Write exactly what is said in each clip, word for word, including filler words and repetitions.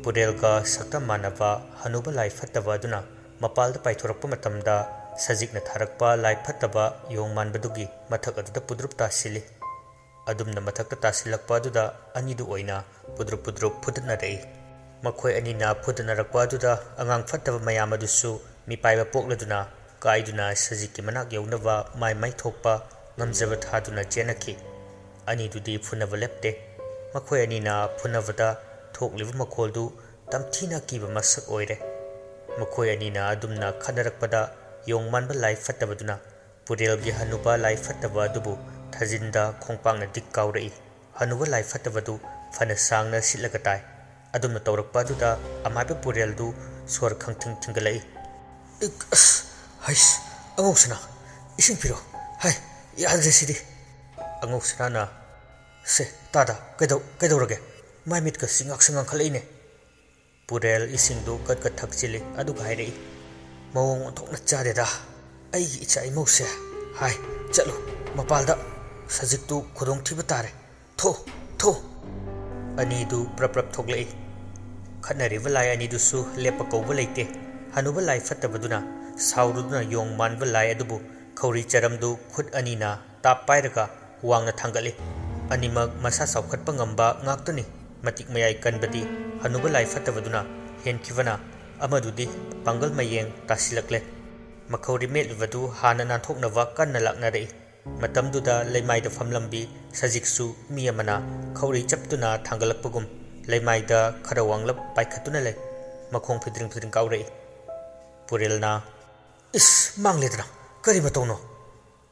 ꯄꯨꯔꯦꯜꯒ ꯁꯛꯇꯝ ꯃꯥꯟꯅꯕ ꯍꯅꯨꯕ ꯂꯥꯏ ꯐꯠꯇꯕ ꯑꯗꯨꯅ ꯃꯄꯥꯜꯗ ꯄꯥꯏꯊꯣꯔꯛꯄ ꯃꯇꯝꯗ, ꯁꯖꯤꯛꯅ ꯊꯥꯔꯛꯄ ꯂꯥꯏ ꯐꯠꯇꯕ ꯌꯣꯡ ꯃꯥꯟꯕꯗꯨꯒꯤ ꯃꯊꯛ ꯑꯗꯨꯗ ꯄꯨꯗ꯭ꯔꯨꯞ ꯇꯥꯁꯤꯜꯂꯤ꯫ ꯑꯗꯨꯝꯅ ꯃꯊꯛꯇ ꯇꯥꯁꯤꯜꯂꯛꯄ ꯑꯗꯨꯗ ꯑꯅꯤꯗꯨ ꯑꯣꯏꯅ ꯄꯨꯗ꯭ꯔꯨꯞ ꯄꯨꯗ꯭ꯔꯨꯞ ꯐꯨꯗꯠꯅꯔꯛꯏ꯫ ꯃꯈꯣꯏ ꯑꯅꯤꯅ ꯐꯨꯗꯠꯅꯔꯛꯄ ꯑꯗꯨꯗ ꯑꯉꯥꯡ ꯐꯠꯇꯕ ꯃꯌꯥꯝ ꯑꯗꯨꯁꯨ ꯃꯤꯄꯥꯏꯕ ꯄꯣꯛꯂꯗꯨꯅ ꯀꯥꯏꯗꯨꯅ ꯁꯖꯤꯛꯀꯤ ꯃꯅꯥꯛ ꯌꯧꯅꯕ ꯃꯥꯏ ꯃꯥꯏ ꯊꯣꯛꯄ ꯉꯝꯖꯕ ꯊꯥꯗꯨꯅ ꯆꯦꯟꯅꯈꯤ꯫ ꯑꯅꯤꯗꯨꯗꯤ ꯐꯨꯅꯕ ꯂꯦꯞꯇꯦ꯫ ꯃꯈꯣꯏ ꯑꯅꯤꯅ ꯐꯨꯅꯕꯗ ꯊꯣꯛꯂꯤꯕ ꯃꯈꯣꯜꯗꯨ ꯇꯝꯊꯤꯅ ꯑꯀꯤꯕ ꯃꯁꯛ ꯑꯣꯏꯔꯦ꯫ ꯃꯈꯣꯏ ꯑꯅꯤꯅ ꯑꯗꯨꯝꯅ ꯈꯠꯅꯔꯛꯄꯗ, ꯌꯣꯡ ꯃꯥꯟꯕ ꯂꯥꯏ ꯐꯠꯇꯕꯗꯨꯅ ꯄꯨꯔꯦꯜꯒꯤ ꯍꯅꯨꯕ ꯂꯥꯏ ꯐꯠꯇꯕ ꯑꯗꯨꯕꯨ ꯊꯥꯖꯤꯟꯗ ꯈꯣꯡꯄꯥꯛꯅ ꯗꯤꯛ ꯀꯥꯎꯔꯛꯏ꯫ ꯍꯅꯨꯕ ꯂꯥꯏ ꯐꯠꯇꯕꯗꯨ ꯐꯅ ꯁꯥꯡꯅ ꯁꯤꯠꯂꯒ ꯇꯥꯏ꯫ ꯑꯗꯨꯝꯅ ꯇꯧꯔꯛꯄ ꯑꯗꯨꯗ ꯑꯃꯥꯏꯕ ꯄꯨꯔꯦꯜꯗꯨ ꯁꯣꯔ ꯈꯪꯊꯤꯡ ꯊꯤꯡꯒꯠꯂꯛꯏ꯫ "ꯏꯛ, ꯑꯁ, ꯍꯩꯁ, ꯑꯉꯧꯁꯅꯥ, ꯏꯁꯤꯡ ꯄꯤꯔꯣ꯫ ꯍꯥꯏ, ꯌꯥꯗ꯭ꯔꯦ ꯁꯤꯗꯤ꯫" ꯑꯉꯧꯁꯅꯥꯅ, "ꯁꯦ, ꯇꯥꯗ, ꯀꯩꯗꯧ-, ꯀꯩꯗꯧꯔꯒꯦ? ꯃꯥꯏ ꯃꯤꯠꯀꯁꯤ ꯉꯥꯡꯁꯪ ꯉꯥꯡꯈꯠꯂꯛꯏꯅꯦ꯫" ꯄꯨꯔꯦꯜ ꯏꯁꯤꯡꯗꯨ ꯀꯠ ꯀꯠ ꯊꯛꯆꯤꯜꯂꯤ, ꯑꯗꯨꯒ ꯍꯥꯏꯔꯛꯏ, "ꯃꯑꯣꯡ ꯑꯣꯟꯊꯣꯛꯅ ꯆꯥꯗꯦꯗ꯫ ꯑꯩꯒꯤ ꯏꯆꯥ ꯏꯃꯧꯁꯦ꯫ ꯍꯥꯏ, ꯆꯠꯂꯨ, ꯃꯄꯥꯜꯗ ꯁꯖꯤꯛꯇꯨ ꯈꯨꯗꯣꯡꯊꯤꯕ ꯇꯥꯔꯦ꯫ ꯊꯣ, ꯊꯣ꯫" ꯑꯅꯤꯗꯨ ꯄ꯭ꯔꯞ ꯄ꯭ꯔꯞ ꯊꯣꯛꯂꯛꯏ꯫ ꯈꯠꯅꯔꯤꯕ ꯂꯥꯏ ꯑꯅꯤꯗꯨꯁꯨ ꯂꯦꯞꯄ ꯀꯧꯕ ꯂꯩꯇꯦ꯫ ꯍꯅꯨꯕ ꯂꯥꯏ ꯐꯠꯇꯕꯗꯨꯅ ꯁꯥꯎꯔꯨꯗꯨꯅ ꯌꯣꯡ ꯃꯥꯟꯕ ꯂꯥꯏ ꯑꯗꯨꯕꯨ ꯈꯧꯔꯤ ꯆꯔꯝꯗꯨ ꯈꯨꯠ ꯑꯅꯤꯅ ꯇꯥꯞ ꯄꯥꯏꯔꯒ ꯋꯥꯡꯅ ꯊꯥꯡꯒꯠꯂꯤ꯫ ꯑꯅꯤꯃꯛ ꯃꯁꯥ ꯆꯥꯎꯈꯠꯄ ꯉꯝꯕ ꯉꯥꯛꯇꯅꯤ꯫ ꯃꯇꯤꯛ ꯃꯌꯥꯏ ꯀꯟꯕꯗꯤ ꯍꯅꯨꯕ ꯂꯥꯏ ꯐꯠꯇꯕꯗꯨꯅ ꯍꯦꯟꯈꯤꯕꯅ ꯑꯃꯗꯨꯗꯤ ꯄꯥꯡꯒꯜ ꯃꯌꯦꯡ ꯇꯥꯁꯤꯜꯂꯛꯂꯦ꯫ ꯃꯈꯧꯔꯤ ꯃꯦꯠꯂꯤꯕꯗꯨ ꯍꯥꯟꯅ ꯅꯥꯟꯊꯣꯛꯅꯕ ꯀꯟꯅ ꯂꯥꯛꯅꯔꯛꯏ꯫ ꯃꯇꯝꯗꯨꯗ ꯂꯩꯃꯥꯏꯗ ꯐꯝꯂꯝꯕꯤ ꯁꯖꯤꯛꯁꯨ ꯃꯤ ꯑꯃꯅ ꯈꯧꯔꯤ ꯆꯞꯇꯨꯅ ꯊꯥꯡꯒꯠꯂꯛꯄꯒꯨꯝ ꯂꯩꯃꯥꯏꯗ ꯈꯔ ꯋꯥꯡꯂꯞ ꯄꯥꯏꯈꯠꯇꯨꯅ ꯂꯩ꯫ ꯃꯈꯣꯡ ꯐꯤꯗ꯭ꯔꯤꯡ ꯐꯤꯗ꯭ꯔꯤꯡ ꯀꯥꯎꯔꯛꯏ꯫ ꯄꯨꯔꯦꯜꯅ, "ꯏꯁ, ꯃꯥꯡꯂꯦꯗꯅ, ꯀꯔꯤ ꯃꯇꯧꯅꯣ?"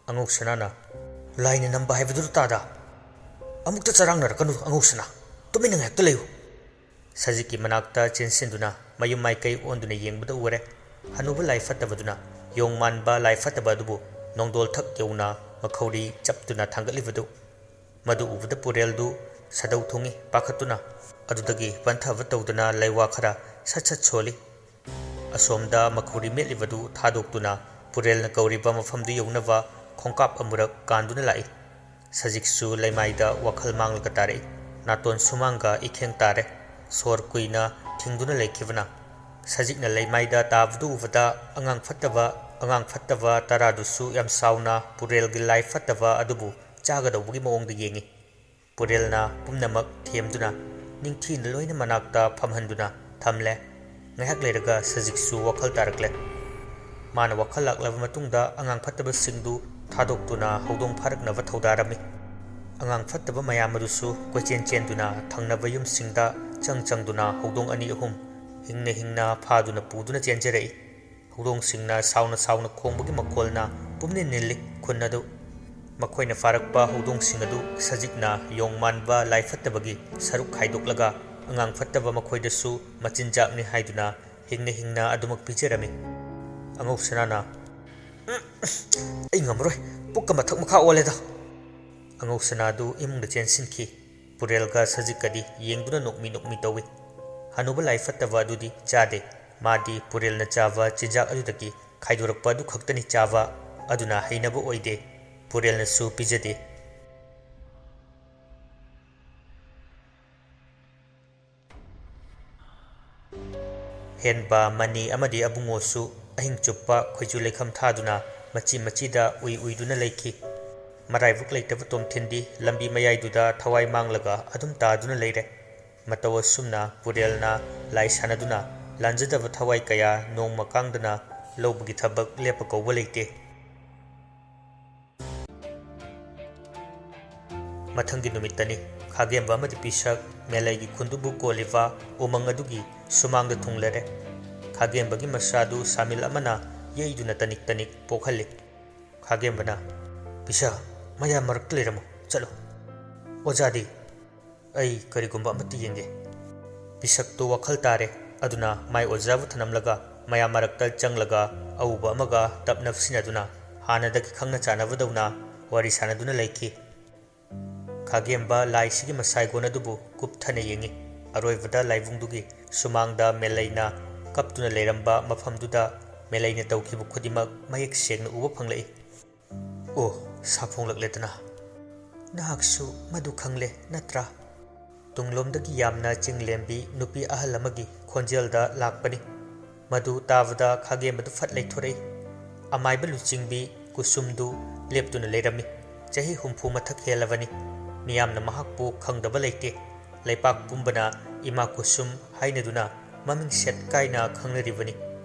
ꯑꯉꯧꯁꯅꯥꯅ, "ꯂꯥꯏꯅ ꯅꯝꯕ ꯍꯥꯏꯕꯗꯨ ꯇꯥꯗ꯫ ꯑꯃꯨꯛꯇ ꯆꯔꯥꯡꯅꯔꯛꯀꯅꯨ ꯑꯉꯧꯁꯅꯥ, ꯇꯨꯃꯤꯟꯅ ꯉꯥꯏꯍꯥꯛꯇ ꯂꯩꯌꯨ꯫" ꯁꯖꯤꯛꯀꯤ ꯃꯅꯥꯛꯇ ꯆꯦꯟꯁꯤꯟꯗꯨꯅ ꯃꯌꯨꯝ ꯃꯥꯏꯀꯩ ꯑꯣꯟꯗꯨꯅ ꯌꯦꯡꯕꯗ ꯎꯔꯦ꯫ ꯍꯅꯨꯕ ꯂꯥꯏ ꯐꯠꯇꯕꯗꯨꯅ ꯌꯣꯡ ꯃꯥꯟꯕ ꯂꯥꯏ ꯐꯠꯇꯕ ꯑꯗꯨꯕꯨ ꯅꯣꯡꯗꯣꯜ ꯊꯛ ꯌꯧꯅ ꯃꯈꯧꯔꯤ ꯆꯞꯇꯨꯅ ꯊꯥꯡꯒꯠꯂꯤꯕꯗꯨ꯫ ꯃꯗꯨ ꯎꯕꯗ ꯄꯨꯔꯦꯜꯗꯨ ꯁꯥꯗꯧ ꯊꯨꯡꯏ ꯄꯥꯈꯠꯇꯨꯅ꯫ ꯑꯗꯨꯗꯒꯤ ꯄꯟꯊꯕ ꯇꯧꯗꯅ ꯂꯩꯋꯥ ꯈꯔ ꯁꯠ ꯁꯠ ꯁꯣꯜꯂꯤ꯫ ꯑꯁꯣꯝꯗ ꯃꯈꯧꯔꯤ ꯃꯦꯠꯂꯤꯕꯗꯨ ꯊꯥꯗꯣꯛꯇꯨꯅ ꯄꯨꯔꯦꯜꯅ ꯀꯧꯔꯤꯕ ꯃꯐꯝꯗꯨ ꯌꯧꯅꯕ ꯈꯣꯡꯀꯥꯞ ꯑꯃꯨꯔꯛ ꯀꯥꯟꯗꯨꯅ ꯂꯥꯛꯏ꯫ ꯁꯖꯤꯛꯁꯨ ꯂꯩꯃꯥꯏꯗ ꯋꯥꯈꯜ ꯃꯥꯡꯂꯒ ꯇꯥꯔꯛꯏ꯫ ꯅꯥꯇꯣꯟ ꯁꯨꯃꯥꯡꯒ ꯏꯈꯦꯡ ꯇꯥꯔꯦ꯫ ꯁꯣꯔ ꯀꯨꯏꯅ ꯊꯤꯡꯗꯨꯅ ꯂꯩꯈꯤꯕꯅ꯫ ꯁꯖꯤꯛꯅ ꯂꯩꯃꯥꯏꯗ ꯇꯥꯕꯗꯨ ꯎꯕꯗ ꯑꯉꯥꯡ ꯐꯠꯇꯕ, ꯑꯉꯥꯡ ꯐꯠꯇꯕ ꯇꯔꯥꯗꯨꯁꯨ ꯌꯥꯝ ꯁꯥꯎꯅ ꯄꯨꯔꯦꯜꯒꯤ ꯂꯥꯏ ꯐꯠꯇꯕ ꯑꯗꯨꯕꯨ ꯆꯥꯒꯗꯧꯕꯒꯤ ꯃꯑꯣꯡꯗ ꯌꯦꯡꯏ꯫ ꯄꯨꯔꯦꯜꯅ ꯄꯨꯝꯅꯃꯛ ꯊꯦꯝꯗꯨꯅ ꯅꯤꯡꯊꯤꯅ ꯂꯣꯏꯅ ꯃꯅꯥꯛꯇ ꯐꯝꯍꯟꯗꯨꯅ ꯊꯝꯂꯦ꯫ ꯉꯥꯏꯍꯥꯛ ꯂꯩꯔꯒ ꯁꯖꯤꯛꯁꯨ ꯋꯥꯈꯜ ꯇꯥꯔꯛꯂꯦ꯫ ꯃꯥꯅ ꯋꯥꯈꯜ ꯂꯥꯛꯂꯕ ꯃꯇꯨꯡꯗ ꯑꯉꯥꯡ ꯐꯠꯇꯕꯁꯤꯡꯗꯨ ꯊꯥꯗꯣꯛꯇꯨꯅ ꯍꯧꯗꯣꯡ ꯐꯥꯔꯛꯅꯕ ꯊꯧꯗꯥꯔꯝꯃꯤ꯫ ꯑꯉꯥꯡ ꯐꯠꯇꯕ ꯃꯌꯥꯝ ꯑꯗꯨꯁꯨ ꯀꯣꯏꯆꯦꯟ ꯆꯦꯟꯗꯨꯅ ꯊꯪꯅꯕ ꯌꯨꯝꯁꯤꯡꯗ ꯆꯪ ꯆꯪꯗꯨꯅ ꯍꯧꯗꯣꯡ ꯑꯅꯤ ꯑꯍꯨꯝ ꯍꯤꯡꯅ ꯍꯤꯡꯅ ꯐꯥꯗꯨꯅ ꯄꯨꯗꯨꯅ ꯆꯦꯟꯖꯔꯛꯏ꯫ ꯍꯧꯗꯣꯡꯁꯤꯡꯅ ꯁꯥꯎꯅ ꯁꯥꯎꯅ ꯈꯣꯡꯕꯒꯤ ꯃꯈꯣꯜꯅ ꯄꯨꯝꯅꯤꯜ ꯅꯤꯜꯂꯤ ꯈꯨꯟ ꯑꯗꯨ꯫ ꯃꯈꯣꯏꯅ ꯐꯥꯔꯛꯄ ꯍꯧꯗꯣꯡꯁꯤꯡ ꯑꯗꯨ ꯁꯖꯤꯛꯅ ꯌꯣꯡ ꯃꯥꯟꯕ ꯂꯥꯏ ꯐꯠꯇꯕꯒꯤ ꯁꯔꯨꯛ ꯈꯥꯏꯗꯣꯛꯂꯒ ꯑꯉꯥꯡ ꯐꯠꯇꯕ ꯃꯈꯣꯏꯗꯁꯨ ꯃꯆꯤꯟꯖꯥꯛꯅꯤ ꯍꯥꯏꯗꯨꯅ ꯍꯤꯡꯅ ꯍꯤꯡꯅ ꯑꯗꯨꯃꯛ ꯄꯤꯖꯔꯝꯃꯤ꯫ ꯑꯉꯧ ꯁꯅꯥꯅ, "ꯎꯝ, ꯑꯩ ꯉꯝꯃꯔꯣꯏ, ꯄꯨꯛꯀ ꯃꯊꯛ ꯃꯈꯥ ꯑꯣꯜꯂꯦꯗ!" ꯑꯉꯧ ꯁꯅꯥꯗꯨ ꯏꯃꯨꯡꯗ ꯆꯦꯟꯁꯤꯟꯈꯤ꯫ ꯄꯨꯔꯦꯜꯒ ꯁꯖꯤꯛꯀꯗꯤ ꯌꯦꯡꯗꯨꯅ ꯅꯣꯛꯃꯤ ꯅꯣꯛꯃꯤ ꯇꯧꯏ꯫ ꯍꯅꯨꯕ ꯂꯥꯏ ꯐꯠꯇꯕ ꯑꯗꯨꯗꯤ ꯆꯥꯗꯦ꯫ ꯃꯥꯗꯤ ꯄꯨꯔꯦꯜꯅ ꯆꯥꯕ ꯆꯤꯟꯖꯥꯛ ꯑꯗꯨꯗꯒꯤ ꯈꯥꯏꯗꯣꯔꯛꯄ ꯑꯗꯨ ꯈꯛꯇꯅꯤ ꯆꯥꯕ꯫ ꯑꯗꯨꯅ ꯍꯩꯅꯕ ꯑꯣꯏꯗꯦ꯫ ꯄꯨꯔꯦꯜꯅꯁꯨ ꯄꯤꯖꯗꯦ꯫ ꯍꯦꯟꯕ ꯃꯅꯤ ꯑꯃꯗꯤ ꯑꯕꯨꯡꯉꯣꯁꯨ ꯑꯍꯤꯡ ꯆꯨꯞꯄ ꯈꯣꯏꯖꯨ ꯂꯩꯈꯝ ꯊꯥꯗꯨꯅ ꯃꯆꯤ ꯃꯆꯤꯗ ꯎꯏ ꯎꯏꯗꯨꯅ ꯂꯩꯈꯤ꯫ ꯃꯔꯥꯏꯕꯛ ꯂꯩꯇꯕ ꯇꯣꯝꯊꯤꯟꯗꯤ ꯂꯝꯕꯤ ꯃꯌꯥꯏꯗꯨꯗ ꯊꯋꯥꯏ ꯃꯥꯡꯂꯒ ꯑꯗꯨꯝ ꯇꯥꯗꯨꯅ ꯂꯩꯔꯦ꯫ ꯃꯇꯧ ꯑꯁꯨꯝꯅ ꯄꯨꯔꯦꯜꯅ ꯂꯥꯏ ꯁꯥꯟꯅꯗꯨꯅ ꯂꯥꯟꯖꯗꯕ ꯊꯋꯥꯏ ꯀꯌꯥ ꯅꯣꯡꯃ ꯀꯥꯡꯗꯅ ꯂꯧꯕꯒꯤ ꯊꯕꯛ ꯂꯦꯞꯄ ꯀꯧꯕ ꯂꯩꯇꯦ꯫ ꯃꯊꯪꯒꯤ ꯅꯨꯃꯤꯠꯇꯅꯤ꯫ ꯈꯥꯒꯦꯝꯕ ꯑꯃꯗꯤ ꯄꯤꯁꯛ ꯃꯦꯂꯩꯒꯤ ꯈꯨꯟꯗꯨꯕꯨ ꯀꯣꯜꯂꯤꯕ ꯎꯃꯪ ꯑꯗꯨꯒꯤ ꯁꯨꯃꯥꯡꯗ ꯊꯨꯡꯂꯔꯦ꯫ ꯈꯥꯒꯦꯝꯕꯒꯤ ꯃꯆꯥꯗꯨ ꯁꯥꯃꯤꯜ ꯑꯃꯅ ꯌꯩꯗꯨꯅ ꯇꯅꯤꯛ ꯇꯅꯤꯛ ꯄꯣꯛꯍꯜꯂꯤ꯫ ꯈꯥꯒꯦꯝꯕꯅ, "ꯄꯤꯁꯛ, ꯃꯌꯥꯝ ꯃꯔꯛꯇ ꯂꯩꯔꯝꯃꯨ, ꯆꯠꯂꯨ꯫" "ꯑꯣꯖꯥꯗꯤ?" "ꯑꯩ ꯀꯔꯤꯒꯨꯝꯕ ꯑꯃꯠꯇ ꯌꯦꯡꯒꯦ꯫" ꯄꯤꯁꯛꯇꯨ ꯋꯥꯈꯜ ꯇꯥꯔꯦ꯫ ꯑꯗꯨꯅ ꯃꯥꯏ ꯑꯣꯖꯥꯕꯨ ꯊꯅꯝꯂꯒ ꯃꯌꯥꯝ ꯃꯔꯛꯇ ꯆꯪꯂꯒ ꯑꯎꯕ ꯑꯃꯒ ꯇꯞꯅ ꯐꯨꯁꯤꯟꯅꯗꯨꯅ ꯍꯥꯟꯅꯗꯒꯤ ꯈꯪꯅ ꯆꯥꯟꯅꯕꯗꯧꯅ ꯋꯥꯔꯤ ꯁꯥꯟꯅꯗꯨꯅ ꯂꯩꯈꯤ꯫ ꯈꯥꯒꯦꯝꯕ ꯂꯥꯏꯁꯤꯒꯤ ꯃꯁꯥꯏꯒꯣꯟ ꯑꯗꯨꯕꯨ ꯀꯨꯞꯊꯅ ꯌꯦꯡꯉꯤ꯫ ꯑꯔꯣꯏꯕꯗ ꯂꯥꯏꯕꯨꯡꯗꯨꯒꯤ ꯁꯨꯃꯥꯡꯗ ꯃꯦꯂꯩꯅ ꯀꯞꯇꯨꯅ ꯂꯩꯔꯝꯕ ꯃꯐꯝꯗꯨꯗ ꯃꯦꯂꯩꯅ ꯇꯧꯈꯤꯕ ꯈꯨꯗꯤꯡꯃꯛ ꯃꯌꯦꯛ ꯁꯦꯡꯅ ꯎꯕ ꯐꯪꯂꯛꯏ꯫ "ꯑꯣ, ꯁꯥꯐꯣꯡꯂꯛꯂꯦꯗꯅ꯫ ꯅꯍꯥꯛꯁꯨ ꯃꯗꯨ ꯈꯪꯂꯦ ꯅꯠꯇ꯭ꯔꯥ?" ꯇꯨꯡꯂꯣꯝꯗꯒꯤ ꯌꯥꯝꯅ ꯆꯤꯡꯂꯦꯝꯕꯤ ꯅꯨꯄꯤ ꯑꯍꯜ ꯑꯃꯒꯤ ꯈꯣꯟꯖꯦꯜꯗ ꯂꯥꯛꯄꯅꯤ꯫ ꯃꯗꯨ ꯇꯥꯕꯗ ꯈꯥꯒꯦꯝꯕꯗꯨ ꯐꯠ ꯂꯩꯊꯣꯔꯛꯏ꯫ ꯑꯃꯥꯏꯕ ꯂꯨꯆꯤꯡꯕꯤ ꯀꯨꯁꯨꯝꯗꯨ ꯂꯦꯞꯇꯨꯅ ꯂꯩꯔꯝꯃꯤ꯫ ꯆꯍꯤ ꯍꯨꯝꯐꯨ ꯃꯊꯛ ꯍꯦꯜꯂꯕꯅꯤ꯫ ꯃꯤꯌꯥꯝꯅ ꯃꯍꯥꯛꯄꯨ ꯈꯪꯗꯕ ꯂꯩꯇꯦ꯫ ꯂꯩꯄꯥꯛ ꯄꯨꯝꯕꯅ ꯏꯃꯥ ꯀꯨꯁꯨꯝ ꯍꯥꯏꯅꯗꯨꯅ ꯃꯃꯤꯡ ꯁꯦꯠ ꯀꯥꯏꯅ ꯈꯪꯅꯔꯤꯕꯅꯤ꯫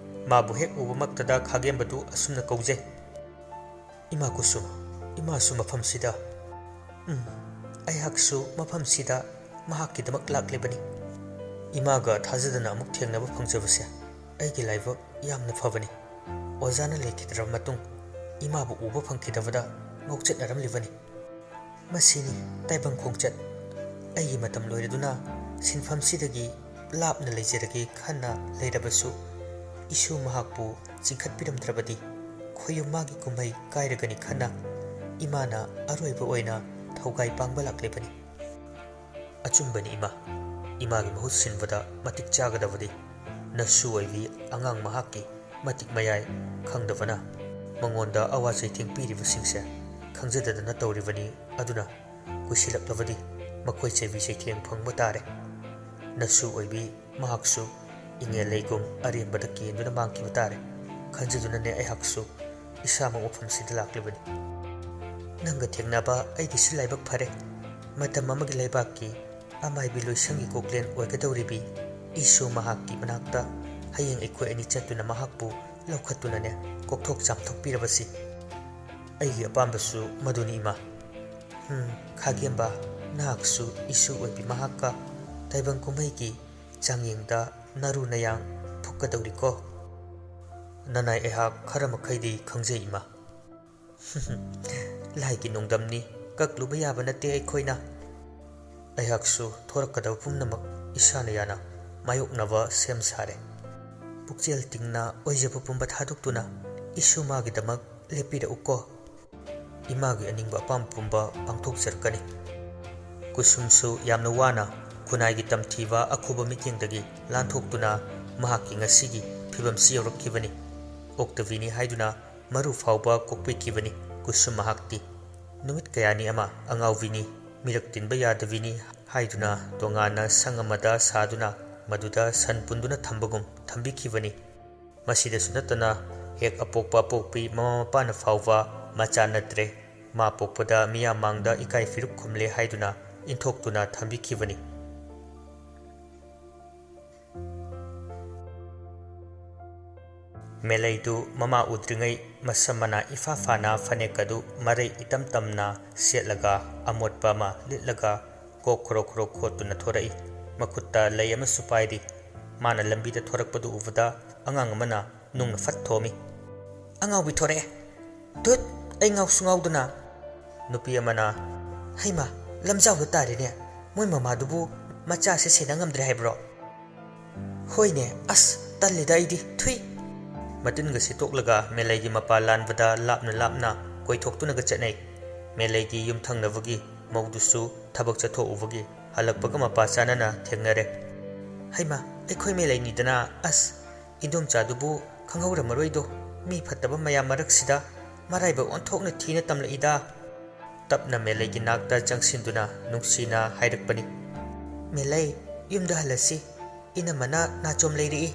ꯃꯥꯕꯨ ꯍꯦꯛ ꯎꯕꯃꯛꯇꯗ ꯈꯥꯒꯦꯝꯕꯗꯨ ꯑꯁꯨꯝꯅ ꯀꯧꯖꯩ, "ꯏꯃꯥ ꯀꯨꯁꯨꯝ, ꯏꯃꯥꯁꯨ ꯃꯐꯝꯁꯤꯗ?" "ꯎꯝ, ꯑꯩꯍꯥꯛꯁꯨ ꯃꯐꯝꯁꯤꯗ ꯃꯍꯥꯛꯀꯤꯗꯃꯛ ꯂꯥꯛꯂꯤꯕꯅꯤ꯫ ꯏꯃꯥꯒ ꯊꯥꯖꯗꯅ ꯑꯃꯨꯛ ꯊꯦꯡꯅꯕ ꯐꯪꯖꯕꯁꯦ ꯑꯩꯒꯤ ꯂꯥꯏꯕꯛ ꯌꯥꯝꯅ ꯐꯕꯅꯤ꯫ ꯑꯣꯖꯥꯅ ꯂꯩꯈꯤꯗ꯭ꯔꯕ ꯃꯇꯨꯡ ꯏꯃꯥꯕꯨ ꯎꯕ ꯐꯪꯈꯤꯗꯕꯗ ꯉꯥꯎꯆꯠꯅꯔꯝꯂꯤꯕꯅꯤ꯫ ꯃꯁꯤꯅꯤ ꯇꯥꯏꯕꯪ ꯈꯣꯡꯆꯠ꯫ ꯑꯩꯒꯤ ꯃꯇꯝ ꯂꯣꯏꯔꯗꯨꯅ ꯁꯤꯟꯐꯝꯁꯤꯗꯒꯤ ꯂꯥꯞꯅ ꯂꯩꯖꯔꯒꯦ ꯈꯟꯅ ꯂꯩꯔꯕꯁꯨ, ꯏꯁꯨ ꯃꯍꯥꯛꯄꯨ ꯆꯤꯡꯈꯠꯄꯤꯔꯝꯗ꯭ꯔꯕꯗꯤ ꯈꯣꯌꯨꯝ ꯃꯥꯒꯤ ꯀꯨꯝꯍꯩ ꯀꯥꯏꯔꯒꯅꯤ ꯈꯟꯅ ꯏꯃꯥꯅ ꯑꯔꯣꯏꯕ ꯑꯣꯏꯅ ꯊꯧꯒꯥꯏ ꯄꯥꯡꯕ ꯂꯥꯛꯂꯤꯕꯅꯤ꯫" "ꯑꯆꯨꯝꯕꯅꯤ ꯏꯃꯥ, ꯏꯃꯥꯒꯤ ꯃꯍꯨꯠ ꯁꯤꯟꯕꯗ ꯃꯇꯤꯛ ꯆꯥꯒꯗꯕꯗꯤ ꯅꯁꯨ ꯑꯣꯏꯕꯤ ꯑꯉꯥꯡ ꯃꯍꯥꯛꯀꯤ ꯃꯇꯤꯛ ꯃꯌꯥꯏ ꯈꯪꯗꯕꯅ ꯃꯉꯣꯟꯗ ꯑꯋꯥ ꯆꯩꯊꯦꯡ ꯄꯤꯔꯤꯕꯁꯤꯡꯁꯦ ꯈꯪꯖꯗꯗꯅ ꯇꯧꯔꯤꯕꯅꯤ꯫ ꯑꯗꯨꯅ ꯀꯨꯏꯁꯤꯜꯂꯛꯂꯕꯗꯤ ꯃꯈꯣꯏ ꯆꯩꯕꯤ ꯆꯩꯊꯦꯡ ꯐꯪꯕ ꯇꯥꯔꯦ꯫ ꯅꯁꯨ ꯑꯣꯏꯕꯤ ꯃꯍꯥꯛꯁꯨ ꯏꯉꯦꯜ ꯂꯩꯒꯨꯝ ꯑꯔꯦꯝꯕꯗ ꯀꯦꯟꯗꯨꯅ ꯃꯥꯡꯈꯤꯕ ꯇꯥꯔꯦ꯫ ꯈꯟꯖꯗꯨꯅꯅꯦ ꯑꯩꯍꯥꯛꯁꯨ ꯏꯁꯥꯃꯛ ꯃꯐꯝꯁꯤꯗ ꯂꯥꯛꯂꯤꯕꯅꯤ꯫ ꯅꯪꯒ ꯊꯦꯡꯅꯕ ꯑꯩꯒꯤꯁꯨ ꯂꯥꯏꯕꯛ ꯐꯔꯦ꯫ ꯃꯇꯝ ꯑꯃꯒꯤ ꯂꯩꯕꯥꯛꯀꯤ ꯑꯃꯥꯏꯕꯤ ꯂꯣꯏꯁꯪꯒꯤ ꯀꯣꯛꯂꯦꯟ ꯑꯣꯏꯒꯗꯧꯔꯤꯕꯤ ꯏꯁꯨ ꯃꯍꯥꯛꯀꯤ ꯃꯅꯥꯛꯇ ꯍꯌꯦꯡ ꯑꯩꯈꯣꯏ ꯑꯅꯤ ꯆꯠꯇꯨꯅ ꯃꯍꯥꯛꯄꯨ ꯂꯧꯈꯠꯇꯨꯅꯅꯦ ꯀꯣꯛꯊꯣꯛ ꯆꯥꯝꯊꯣꯛꯄꯤꯔꯕꯁꯤ꯫ ꯑꯩꯒꯤ ꯑꯄꯥꯝꯕꯁꯨ ꯃꯗꯨꯅꯤ ꯏꯃꯥ꯫" "ꯎꯝ, ꯈꯥꯒꯦꯝꯕ, ꯅꯍꯥꯛꯁꯨ ꯏꯁꯨ ꯑꯣꯏꯕꯤ ꯃꯍꯥꯛꯀ ꯇꯥꯏꯕꯪ ꯀꯨꯝꯍꯩꯒꯤ ꯆꯥꯡꯌꯦꯡꯗ ꯅꯔꯨ ꯅꯌꯥꯡ ꯐꯨꯛꯀꯗꯧꯔꯤꯀꯣ꯫" "ꯅꯅꯥꯏ ꯑꯩꯍꯥꯛ ꯈꯔ ꯃꯈꯩꯗꯤ ꯈꯪꯖꯩ ꯏꯃꯥ꯫" "ꯂꯥꯏꯒꯤ ꯅꯣꯡꯗꯝꯅꯤ, ꯀꯛꯂꯨꯕ ꯌꯥꯕ ꯅꯠꯇꯦ ꯑꯩꯈꯣꯏꯅ꯫" ꯑꯩꯍꯥꯛꯁꯨ ꯊꯣꯔꯛꯀꯗꯕ ꯄꯨꯝꯅꯃꯛ ꯏꯁꯥꯅ ꯌꯥꯅ ꯃꯥꯌꯣꯛꯅꯕ ꯁꯦꯝ ꯁꯥꯔꯦ꯫ ꯄꯨꯛꯆꯦꯜ ꯇꯤꯡꯅ ꯑꯣꯏꯖꯕ ꯄꯨꯝꯕ ꯊꯥꯗꯣꯛꯇꯨꯅ ꯏꯁꯨ ꯃꯥꯒꯤꯗꯃꯛ ꯂꯦꯞꯄꯤꯔꯛꯎꯀꯣ꯫ ꯏꯃꯥꯒꯤ ꯑꯅꯤꯡꯕ ꯑꯄꯥꯝꯕ ꯄꯨꯝꯕ ꯄꯥꯡꯊꯣꯛꯆꯔꯛꯀꯅꯤ꯫ ꯀꯨꯁꯨꯝꯁꯨ ꯌꯥꯝꯅ ꯋꯥꯅ ꯈꯨꯟꯅꯥꯏꯒꯤ ꯇꯝꯊꯤꯕ ꯑꯈꯨꯕ ꯃꯤꯠꯌꯦꯡꯗꯒꯤ ꯂꯥꯟꯊꯣꯛꯇꯨꯅ ꯃꯍꯥꯛꯀꯤ ꯉꯁꯤꯒꯤ ꯐꯤꯕꯝꯁꯤ ꯌꯧꯔꯛꯈꯤꯕꯅꯤ꯫ ꯑꯣꯛꯇꯕꯤꯅꯤ ꯍꯥꯏꯗꯨꯅ ꯃꯔꯨ ꯐꯥꯎꯕ ꯀꯣꯛꯄꯤꯈꯤꯕꯅꯤ ꯀꯨꯁꯨꯝ ꯃꯍꯥꯛꯇꯤ꯫ ꯅꯨꯃꯤꯠ ꯀꯌꯥꯅꯤ ꯑꯃ ꯑꯉꯥꯎꯕꯤꯅꯤ, ꯃꯤꯔꯛ ꯇꯤꯟꯕ ꯌꯥꯗꯕꯤꯅꯤ ꯍꯥꯏꯗꯨꯅ ꯇꯣꯉꯥꯟꯅ ꯁꯪ ꯑꯃꯗ ꯁꯥꯗꯨꯅ ꯃꯗꯨꯗ ꯁꯟ ꯄꯨꯟꯗꯨꯅ ꯊꯝꯕꯒꯨꯝ ꯊꯝꯕꯤꯈꯤꯕꯅꯤ꯫ ꯃꯁꯤꯗꯁꯨ ꯅꯠꯇꯅ ꯍꯦꯛ ꯑꯄꯣꯛꯄ ꯑꯄꯣꯛꯄꯤ ꯃꯃꯥ ꯃꯄꯥꯅ ꯐꯥꯎꯕ ꯃꯆꯥ ꯅꯠꯇ꯭ꯔꯦ, ꯃꯥ ꯄꯣꯛꯄꯗ ꯃꯤꯌꯥꯝ ꯃꯥꯡꯗ ꯏꯀꯥꯏ ꯐꯤꯔꯨꯛ ꯈꯨꯝꯂꯦ ꯍꯥꯏꯗꯨꯅ ꯏꯟꯊꯣꯛꯇꯨꯅ ꯊꯝꯕꯤꯈꯤꯕꯅꯤ꯫ ꯃꯦꯂꯩꯗꯨ ꯃꯃꯥ ꯎꯗ꯭ꯔꯤꯉꯩ ꯃꯁꯝ ꯃꯅꯥ ꯏꯐꯥ ꯐꯥꯅ ꯐꯅꯦꯛ ꯑꯗꯨ ꯃꯔꯩ ꯏꯇꯝ ꯇꯝꯅ ꯁꯦꯠꯂꯒ ꯑꯃꯣꯠꯄ ꯑꯃ ꯂꯤꯠꯂꯒ ꯀꯣꯛ ꯈꯣꯔꯣ ꯈꯣꯔꯣ ꯈꯣꯠꯇꯨꯅ ꯊꯣꯔꯛꯏ꯫ ꯃꯈꯨꯠꯇ ꯂꯩ ꯑꯃꯁꯨ ꯄꯥꯏꯔꯤ꯫ ꯃꯥꯅ ꯂꯝꯕꯤꯗ ꯊꯣꯔꯛꯄꯗꯨ ꯎꯕꯗ ꯑꯉꯥꯡ ꯑꯃꯅ ꯅꯨꯡꯅ ꯐꯠ ꯊꯣꯝꯃꯤ꯫ "ꯑꯉꯥꯎꯕꯤ ꯊꯣꯔꯛꯑꯦ꯫ ꯇꯨꯠ, ꯑꯩ ꯉꯥꯎꯁꯨ ꯉꯥꯎꯗꯅ!" ꯅꯨꯄꯤ ꯑꯃꯅ, "ꯍꯩꯃꯥ, ꯂꯝꯖꯥꯎꯗ ꯇꯥꯔꯦꯅꯦ꯫ ꯃꯣꯏ ꯃꯃꯥꯗꯨꯕꯨ ꯃꯆꯥꯁꯦ ꯁꯦꯟꯅ ꯉꯝꯗ꯭ꯔꯦ ꯍꯥꯏꯕ꯭ꯔꯣ?" "ꯍꯣꯏꯅꯦ, ꯑꯁ, ꯇꯜꯂꯤꯗ ꯑꯩꯗꯤ, ꯊꯨꯏ!" ꯃꯇꯤꯟꯒ ꯁꯤꯠꯇꯣꯛꯂꯒ ꯃꯦꯂꯩꯒꯤ ꯃꯄꯥ ꯂꯥꯟꯕꯗ ꯂꯥꯞꯅ ꯂꯥꯞꯅ ꯀꯣꯏꯊꯣꯛꯇꯨꯅꯒ ꯆꯠꯅꯩ꯫ ꯃꯦꯂꯩꯒꯤ ꯌꯨꯝꯊꯪꯅꯕꯒꯤ ꯃꯧꯗꯨꯁꯨ ꯊꯕꯛ ꯆꯠꯊꯣꯛꯎꯕꯒꯤ ꯍꯜꯂꯛꯄꯒ ꯃꯄꯥ ꯆꯥꯅꯅ ꯊꯦꯡꯅꯔꯦ꯫ "ꯍꯩꯃꯥ, ꯑꯩꯈꯣꯏ ꯃꯦꯂꯩꯅꯤꯗꯅ, ꯑꯁ, ꯏꯟꯗꯣꯝꯆꯥꯗꯨꯕꯨ ꯈꯪꯍꯧꯔꯝꯃꯔꯣꯏꯗꯣ, ꯃꯤ ꯐꯠꯇꯕ ꯃꯌꯥꯝ ꯃꯔꯛꯁꯤꯗ ꯃꯔꯥꯏꯕꯛ ꯑꯣꯟꯊꯣꯛꯅ ꯊꯤꯅ ꯇꯝꯂꯛꯏꯗ!" ꯇꯞꯅ ꯃꯦꯂꯩꯒꯤ ꯅꯥꯛꯇ ꯆꯪꯁꯤꯟꯗꯨꯅ ꯅꯨꯡꯁꯤꯅ ꯍꯥꯏꯔꯛꯄꯅꯤ꯫ "ꯃꯦꯂꯩ, ꯌꯨꯝꯗ ꯍꯜꯂꯁꯤ꯫ ꯏꯅꯝꯃꯅ ꯅꯥꯆꯣꯝ ꯂꯩꯔꯛꯏ꯫"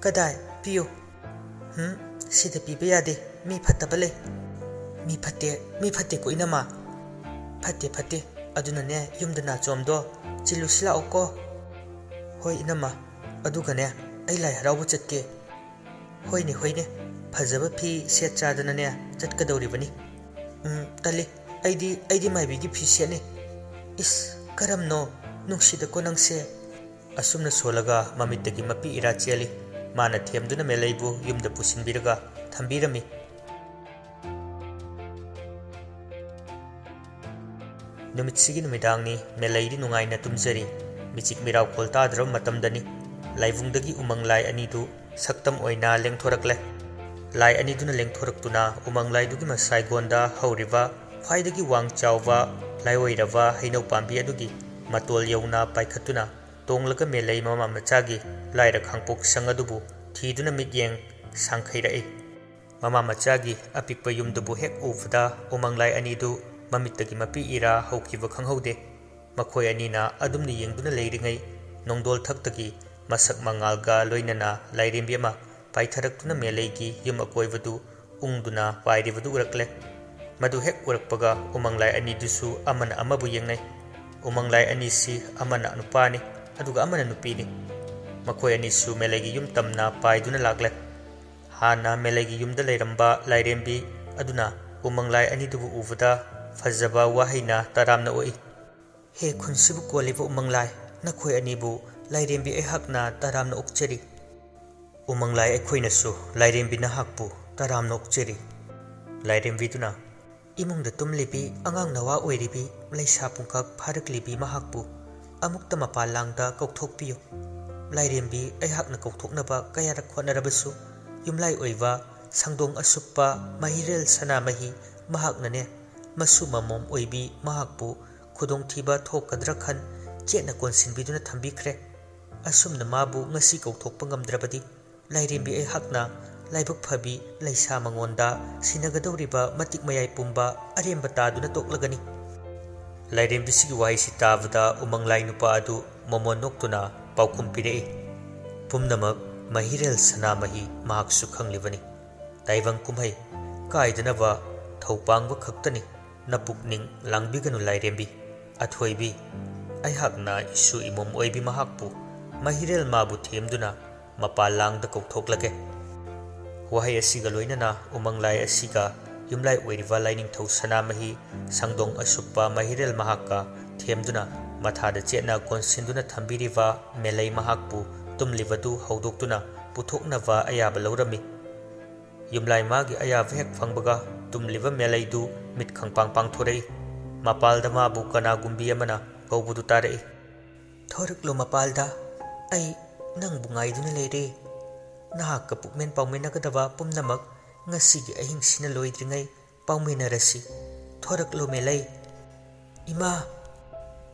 "ꯀꯗꯥꯏ? ꯄꯤꯌꯨ꯫" "ꯍꯨꯝ, ꯁꯤꯗ ꯄꯤꯕ ꯌꯥꯗꯦ꯫ ꯃꯤ ꯐꯠꯇꯕ ꯂꯩ꯫" "ꯃꯤ ꯐꯠꯇꯦ, ꯃꯤ ꯐꯠꯇꯦꯀꯣ ꯏꯅꯝꯃ?" "ꯐꯠꯇꯦ, ꯐꯠꯇꯦ꯫ ꯑꯗꯨꯅꯅꯦ, ꯌꯨꯝꯗ ꯅꯥꯆꯣꯝꯗꯣ ꯆꯤꯜꯂꯨꯁꯤ ꯂꯥꯛꯑꯣꯀꯣ꯫" "ꯍꯣꯏ ꯏꯅꯝꯃ, ꯑꯗꯨꯒꯅꯦ, ꯑꯩ ꯂꯥꯏ ꯍꯔꯥꯎꯕ ꯆꯠꯀꯦ꯫" "ꯍꯣꯏꯅꯦ, ꯍꯣꯏꯅꯦ, ꯐꯖꯕ ꯐꯤ ꯁꯦꯠ ꯆꯥꯗꯅꯅꯦ ꯆꯠꯀꯗꯧꯔꯤꯕꯅꯤ꯫" "ꯎꯝ, ꯇꯜꯂꯤ, ꯑꯩꯗꯤ, ꯑꯩꯗꯤ ꯃꯥꯏꯕꯤꯒꯤ ꯐꯤ ꯁꯦꯠꯅꯤ꯫" "ꯏꯁ, ꯀꯔꯝꯅꯣ? ꯅꯨꯡꯁꯤꯗꯀꯣ ꯅꯪꯁꯦ꯫" ꯑꯁꯨꯝꯅ ꯁꯣꯜꯂꯒ ꯃꯃꯤꯠꯇꯒꯤ ꯃꯄꯤ ꯏꯔꯥ ꯆꯦꯜꯂꯤ꯫ ꯃꯥꯅ ꯊꯦꯝꯗꯨꯅ ꯃꯦꯂꯩꯕꯨ ꯌꯨꯝꯗ ꯄꯨꯁꯤꯟꯕꯤꯔꯒ ꯊꯝꯕꯤꯔꯝꯃꯤ꯫ ꯅꯨꯃꯤꯠꯁꯤꯒꯤ ꯅꯨꯃꯤꯗꯥꯡꯅꯤ꯫ ꯃꯦꯂꯩꯗꯤ ꯅꯨꯡꯉꯥꯏꯅ ꯇꯨꯝꯖꯔꯤ꯫ ꯃꯤꯆꯤꯛ ꯃꯤꯔꯥꯎꯈꯣꯜ ꯇꯥꯗ꯭ꯔꯕ ꯃꯇꯝꯗꯅꯤ꯫ ꯂꯥꯏꯕꯨꯡꯗꯒꯤ ꯎꯃꯪ ꯂꯥꯏ ꯑꯅꯤꯗꯨ ꯁꯛꯇꯝ ꯑꯣꯏꯅ ꯂꯦꯡꯊꯣꯔꯛꯂꯦ꯫ ꯂꯥꯏ ꯑꯅꯤꯗꯨꯅ ꯂꯦꯡꯊꯣꯔꯛꯇꯨꯅ ꯎꯃꯪ ꯂꯥꯏꯗꯨꯒꯤ ꯃꯁꯥꯏꯒꯣꯟꯗ ꯍꯧꯔꯤꯕ ꯈ꯭ꯋꯥꯏꯗꯒꯤ ꯋꯥꯡ ꯆꯥꯎꯕ ꯂꯥꯏꯑꯣꯏꯔꯕ ꯍꯩꯅꯧ ꯄꯥꯝꯕꯤ ꯑꯗꯨꯒꯤ ꯃꯇꯣꯜ ꯌꯧꯅ ꯄꯥꯏꯈꯠꯇꯨꯅ ꯇꯣꯡꯂꯒ ꯃꯦꯂꯩ ꯃꯃꯥ ꯃꯆꯥꯒꯤ ꯂꯥꯏꯔ ꯈꯥꯡꯄꯣꯛ ꯁꯪ ꯑꯗꯨꯕꯨ ꯊꯤꯗꯨꯅ ꯃꯤꯠꯌꯦꯡ ꯁꯥꯡꯈꯩꯔꯛꯏ꯫ ꯃꯃꯥ ꯃꯆꯥꯒꯤ ꯑꯄꯤꯛꯄ ꯌꯨꯝꯗꯨꯕꯨ ꯍꯦꯛ ꯎꯕꯗ ꯎꯃꯪ ꯂꯥꯏ ꯑꯅꯤꯗꯨ ꯃꯃꯤꯠꯇꯒꯤ ꯃꯄꯤ ꯏꯔꯥ ꯍꯧꯈꯤꯕ ꯈꯪꯍꯧꯗꯦ꯫ ꯃꯈꯣꯏ ꯑꯅꯤꯅ ꯑꯗꯨꯝꯅ ꯌꯦꯡꯗꯨꯅ ꯂꯩꯔꯤꯉꯩ, ꯅꯣꯡꯗꯣꯜ ꯊꯛꯇꯒꯤ ꯃꯁꯛ ꯃꯉꯥꯜꯒ ꯂꯣꯏꯅꯅ ꯂꯥꯏꯔꯦꯝꯕꯤ ꯑꯃ ꯄꯥꯏꯊꯔꯛꯇꯨꯅ ꯃꯦꯂꯩꯒꯤ ꯌꯨꯝ ꯑꯀꯣꯏꯕꯗꯨ ꯎꯪꯗꯨꯅ ꯄꯥꯏꯔꯤꯕꯗꯨ ꯎꯔꯛꯂꯦ꯫ ꯃꯗꯨ ꯍꯦꯛ ꯎꯔꯛꯄꯒ ꯎꯃꯪꯂꯥꯏ ꯑꯅꯤꯗꯨꯁꯨ ꯑꯃꯅ ꯑꯃꯕꯨ ꯌꯦꯡꯅꯩ꯫ ꯎꯃꯪꯂꯥꯏ ꯑꯅꯤꯁꯤ ꯑꯃꯅ ꯅꯨꯄꯥꯅꯤ, ꯑꯗꯨꯒ ꯑꯃꯅ ꯅꯨꯄꯤꯅꯤ꯫ ꯃꯈꯣꯏ ꯑꯅꯤꯁꯨ ꯃꯦꯂꯩꯒꯤ ꯌꯨꯝ ꯇꯝꯅ ꯄꯥꯏꯗꯨꯅ ꯂꯥꯛꯂꯦ꯫ ꯍꯥꯟꯅ ꯃꯦꯂꯩꯒꯤ ꯌꯨꯝꯗ ꯂꯩꯔꯝꯕ ꯂꯥꯏꯔꯦꯝꯕꯤ ꯑꯗꯨꯅ ꯎꯃꯪꯂꯥꯏ ꯑꯅꯤꯗꯨꯕꯨ ꯎꯕꯗ ꯐꯖꯕ ꯋꯥꯍꯩꯅ ꯇꯔꯥꯝꯅ ꯑꯣꯛꯏ꯫ "ꯍꯦ ꯈꯨꯟꯁꯤꯕꯨ ꯀꯣꯜꯂꯤꯕ ꯎꯃꯪꯂꯥꯏ, ꯅꯈꯣꯏ ꯑꯅꯤꯕꯨ ꯂꯥꯏꯔꯦꯝꯕꯤ ꯑꯩꯍꯥꯛꯅ ꯇꯔꯥꯝꯅ ꯑꯣꯛꯆꯔꯤ꯫" "ꯎꯃꯪꯂꯥꯏ ꯑꯩꯈꯣꯏꯅꯁꯨ ꯂꯥꯏꯔꯦꯝꯕꯤ ꯅꯍꯥꯛꯄꯨ ꯇꯔꯥꯝꯅ ꯑꯣꯛꯆꯔꯤ꯫" ꯂꯥꯏꯔꯦꯝꯕꯤꯗꯨꯅ, "ꯏꯃꯨꯡꯗ ꯇꯨꯝꯂꯤꯕꯤ, ꯑꯉꯥꯡ ꯅꯋꯥ ꯑꯣꯏꯔꯤꯕꯤ, ꯂꯩꯁꯥ ꯄꯨꯡꯀꯛ ꯐꯥꯔꯛꯂꯤꯕꯤ ꯃꯍꯥꯛꯄꯨ ꯑꯃꯨꯛꯇ ꯃꯄꯥꯟ ꯂꯥꯡꯗ ꯀꯧꯊꯣꯛꯄꯤꯌꯨ꯫ ꯂꯥꯏꯔꯦꯝꯕꯤ ꯑꯩꯍꯥꯛꯅ ꯀꯧꯊꯣꯛꯅꯕ ꯀꯌꯥꯔꯛ ꯍꯣꯠꯅꯔꯕꯁꯨ, ꯌꯨꯝꯂꯥꯏ ꯑꯣꯏꯕ ꯁꯪꯗꯣꯡ ꯑꯁꯨꯞꯄ ꯃꯍꯤꯔꯦꯜ ꯁꯅꯥꯃꯍꯤ ꯃꯍꯥꯛꯅꯅꯦ, ꯃꯁꯨ ꯃꯃꯣꯝ ꯑꯣꯏꯕꯤ ꯃꯍꯥꯛꯄꯨ ꯈꯨꯗꯣꯡꯊꯤꯕ ꯊꯣꯛꯀꯗ꯭ꯔꯥ ꯈꯟ ꯆꯦꯠꯅ ꯀꯣꯟꯁꯤꯟꯕꯤꯗꯨꯅ ꯊꯝꯕꯤꯈ꯭ꯔꯦ꯫ ꯑꯁꯨꯝꯅ ꯃꯥꯕꯨ ꯉꯁꯤ ꯀꯧꯊꯣꯛꯄ ꯉꯝꯗ꯭ꯔꯕꯗꯤ, ꯂꯥꯏꯔꯦꯝꯕꯤ ꯑꯩꯍꯥꯛꯅ ꯂꯥꯏꯕꯛ ꯐꯕꯤ ꯂꯩꯁꯥ ꯃꯉꯣꯟꯗ ꯁꯤꯟꯅꯒꯗꯧꯔꯤꯕ ꯃꯇꯤꯛ ꯃꯌꯥꯏ ꯄꯨꯝꯕ ꯑꯔꯦꯝꯕ ꯇꯥꯗꯨꯅ ꯇꯣꯛꯂꯒꯅꯤ꯫" ꯂꯥꯏꯔꯦꯝꯕꯤꯁꯤꯒꯤ ꯋꯥꯍꯩꯁꯤ ꯇꯥꯕꯗ ꯎꯃꯪꯂꯥꯏ ꯅꯨꯄꯥ ꯑꯗꯨ ꯃꯣꯃꯣꯟ ꯅꯣꯛꯇꯨꯅ ꯄꯥꯎꯈꯨꯝ ꯄꯤꯔꯛꯏ, "ꯄꯨꯝꯅꯃꯛ ꯃꯍꯤꯔꯦꯜ ꯁꯅꯥꯃꯍꯤ ꯃꯍꯥꯛꯁꯨ ꯈꯪꯂꯤꯕꯅꯤ꯫ ꯇꯥꯏꯕꯪ ꯀꯨꯝꯍꯩ ꯀꯥꯏꯗꯅꯕ ꯊꯧꯄꯥꯡꯕ ꯈꯛꯇꯅꯤ꯫ ꯅꯄꯨꯛꯅꯤꯡ ꯂꯥꯡꯕꯤꯒꯅꯨ ꯂꯥꯏꯔꯦꯝꯕꯤ꯫ ꯑꯊꯣꯏꯕꯤ, ꯑꯩꯍꯥꯛꯅ ꯏꯁꯨ ꯏꯃꯣꯝ ꯑꯣꯏꯕꯤ ꯃꯍꯥꯛꯄꯨ ꯃꯍꯤꯔꯦꯜ ꯃꯥꯕꯨ ꯊꯦꯝꯗꯨꯅ ꯃꯄꯥꯜ ꯂꯥꯡꯗ ꯀꯧꯊꯣꯛꯂꯒꯦ꯫" ꯋꯥꯍꯩ ꯑꯁꯤꯒ ꯂꯣꯏꯅꯅ ꯎꯃꯪꯂꯥꯏ ꯑꯁꯤꯒ ꯌꯨꯝꯂꯥꯏ ꯑꯣꯏꯔꯤꯕ ꯂꯥꯏꯅꯤꯡꯊꯧ ꯁꯅꯥꯃꯍꯤ ꯁꯪꯗꯣꯡ ꯑꯁꯨꯞꯄ ꯃꯍꯤꯔꯦꯜ ꯃꯍꯥꯛꯀ ꯊꯦꯝꯗꯨꯅ ꯃꯊꯥꯗ ꯆꯦꯠꯅ ꯀꯣꯟꯁꯤꯟꯗꯨꯅ ꯊꯝꯕꯤꯔꯤꯕ ꯃꯦꯂꯩ ꯃꯍꯥꯛꯄꯨ ꯇꯨꯝꯂꯤꯕꯗꯨ ꯍꯧꯗꯣꯛꯇꯨꯅ ꯄꯨꯊꯣꯛꯅꯕ ꯑꯌꯥꯕ ꯂꯧꯔꯝꯃꯤ꯫ ꯌꯨꯝꯂꯥꯏ ꯃꯥꯒꯤ ꯑꯌꯥꯕ ꯍꯦꯛ ꯐꯪꯕꯒ ꯇꯨꯝꯂꯤꯕ ꯃꯦꯂꯩꯗꯨ ꯃꯤꯠ ꯈꯪꯄꯥꯡ ꯄꯥꯡꯊꯣꯔꯛꯏ꯫ ꯃꯄꯥꯜꯗ ꯃꯥꯕꯨ ꯀꯅꯥꯒꯨꯝꯕꯤ ꯑꯃꯅ ꯀꯧꯕꯗꯨ ꯇꯥꯔꯛꯏ꯫ "ꯊꯣꯔꯛꯂꯣ ꯃꯄꯥꯜꯗ, ꯑꯩ ꯅꯪꯕꯨ ꯉꯥꯏꯗꯨꯅ ꯂꯩꯔꯦ꯫ ꯅꯍꯥꯛꯀ ꯄꯨꯛꯃꯦꯟ ꯄꯥꯎꯃꯤꯟꯅꯒꯗꯕ ꯄꯨꯝꯅꯃꯛ ꯉꯁꯤꯒꯤ ꯑꯍꯤꯡꯁꯤꯅ ꯂꯣꯏꯗ꯭ꯔꯤꯉꯩ ꯄꯥꯎꯃꯤꯟꯅꯔꯁꯤ꯫ ꯊꯣꯔꯛꯂꯣ ꯃꯦꯂꯩ꯫" "ꯏꯃꯥ!"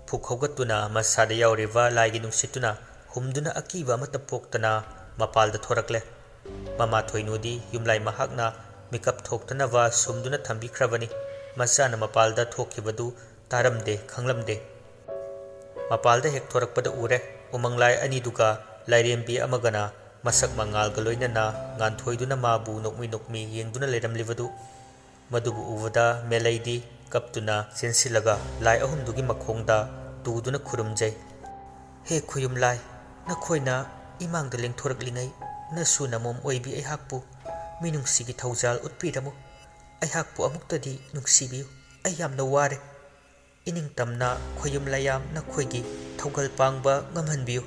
ꯐꯨꯛ ꯍꯧꯒꯠꯇꯨꯅ ꯃꯁꯥꯗ ꯌꯥꯎꯔꯤꯕ ꯂꯥꯏꯒꯤ ꯅꯨꯡꯁꯤꯠꯇꯨꯅ ꯍꯨꯝꯗꯨꯅ ꯑꯀꯤꯕ ꯑꯃꯠꯇ ꯄꯣꯛꯇꯅ ꯃꯄꯥꯜꯗ ꯊꯣꯔꯛꯂꯦ꯫ ꯃꯃꯥ ꯊꯣꯏꯅꯨꯗꯤ ꯌꯨꯝꯂꯥꯏ ꯃꯍꯥꯛꯅ ꯃꯤꯀꯞ ꯊꯣꯛꯇꯅꯕ ꯁꯨꯝꯗꯨꯅ ꯊꯝꯕꯤꯈ꯭ꯔꯕꯅꯤ꯫ ꯃꯆꯥꯅ ꯃꯄꯥꯜꯗ ꯊꯣꯛꯈꯤꯕꯗꯨ ꯇꯥꯔꯝꯗꯦ, ꯈꯪꯂꯝꯗꯦ꯫ ꯃꯄꯥꯜꯗ ꯍꯦꯛ ꯊꯣꯔꯛꯄꯗ ꯎꯔꯦ, ꯎꯃꯪ ꯂꯥꯏ ꯑꯅꯤꯗꯨꯒ ꯂꯥꯏꯔꯦꯝꯕꯤ ꯑꯃꯒꯅ ꯃꯁꯛ ꯃꯉꯥꯜꯒ ꯂꯣꯏꯅꯅ ꯉꯥꯟꯊꯣꯏꯗꯨꯅ ꯃꯥꯕꯨ ꯅꯣꯛꯃꯤ ꯅꯣꯛꯃꯤ ꯌꯦꯡꯗꯨꯅ ꯂꯩꯔꯝꯂꯤꯕꯗꯨ꯫ ꯃꯗꯨꯕꯨ ꯎꯕꯗ ꯃꯦꯂꯩꯗꯤ ꯀꯞꯇꯨꯅ ꯆꯦꯟꯁꯤꯜꯂꯒ ꯂꯥꯏ ꯑꯍꯨꯝꯗꯨꯒꯤ ꯃꯈꯣꯡꯗ ꯇꯨꯗꯨꯅ ꯈꯨꯔꯨꯝꯖꯩ꯫ ꯍꯦ ꯈꯣꯌꯨꯝ ꯂꯥꯏ, ꯅꯈꯣꯏꯅ ꯏꯃꯥꯡꯗ ꯂꯦꯡꯊꯣꯔꯛꯂꯤꯉꯩ ꯅꯁꯨ ꯅꯃꯣꯝ ꯑꯣꯏꯕꯤ ꯑꯩꯍꯥꯛꯄꯨ ꯃꯤꯅꯨꯡꯁꯤꯒꯤ ꯊꯧꯖꯥꯜ ꯎꯠꯄꯤꯔꯝꯃꯨ꯫ ꯑꯩꯍꯥꯛꯄꯨ ꯑꯃꯨꯛꯇꯗꯤ ꯅꯨꯡꯁꯤꯕꯤꯌꯨ꯫ ꯑꯩ ꯌꯥꯝꯅ ꯋꯥꯔꯦ꯫ ꯏꯅꯤꯡꯇꯝꯅ ꯈꯣꯌꯨꯝ ꯂꯥꯏꯌꯥꯝ ꯅꯈꯣꯏꯒꯤ ꯊꯧꯒꯜ ꯄꯥꯡꯕ ꯉꯝꯍꯟꯕꯤꯌꯨ꯫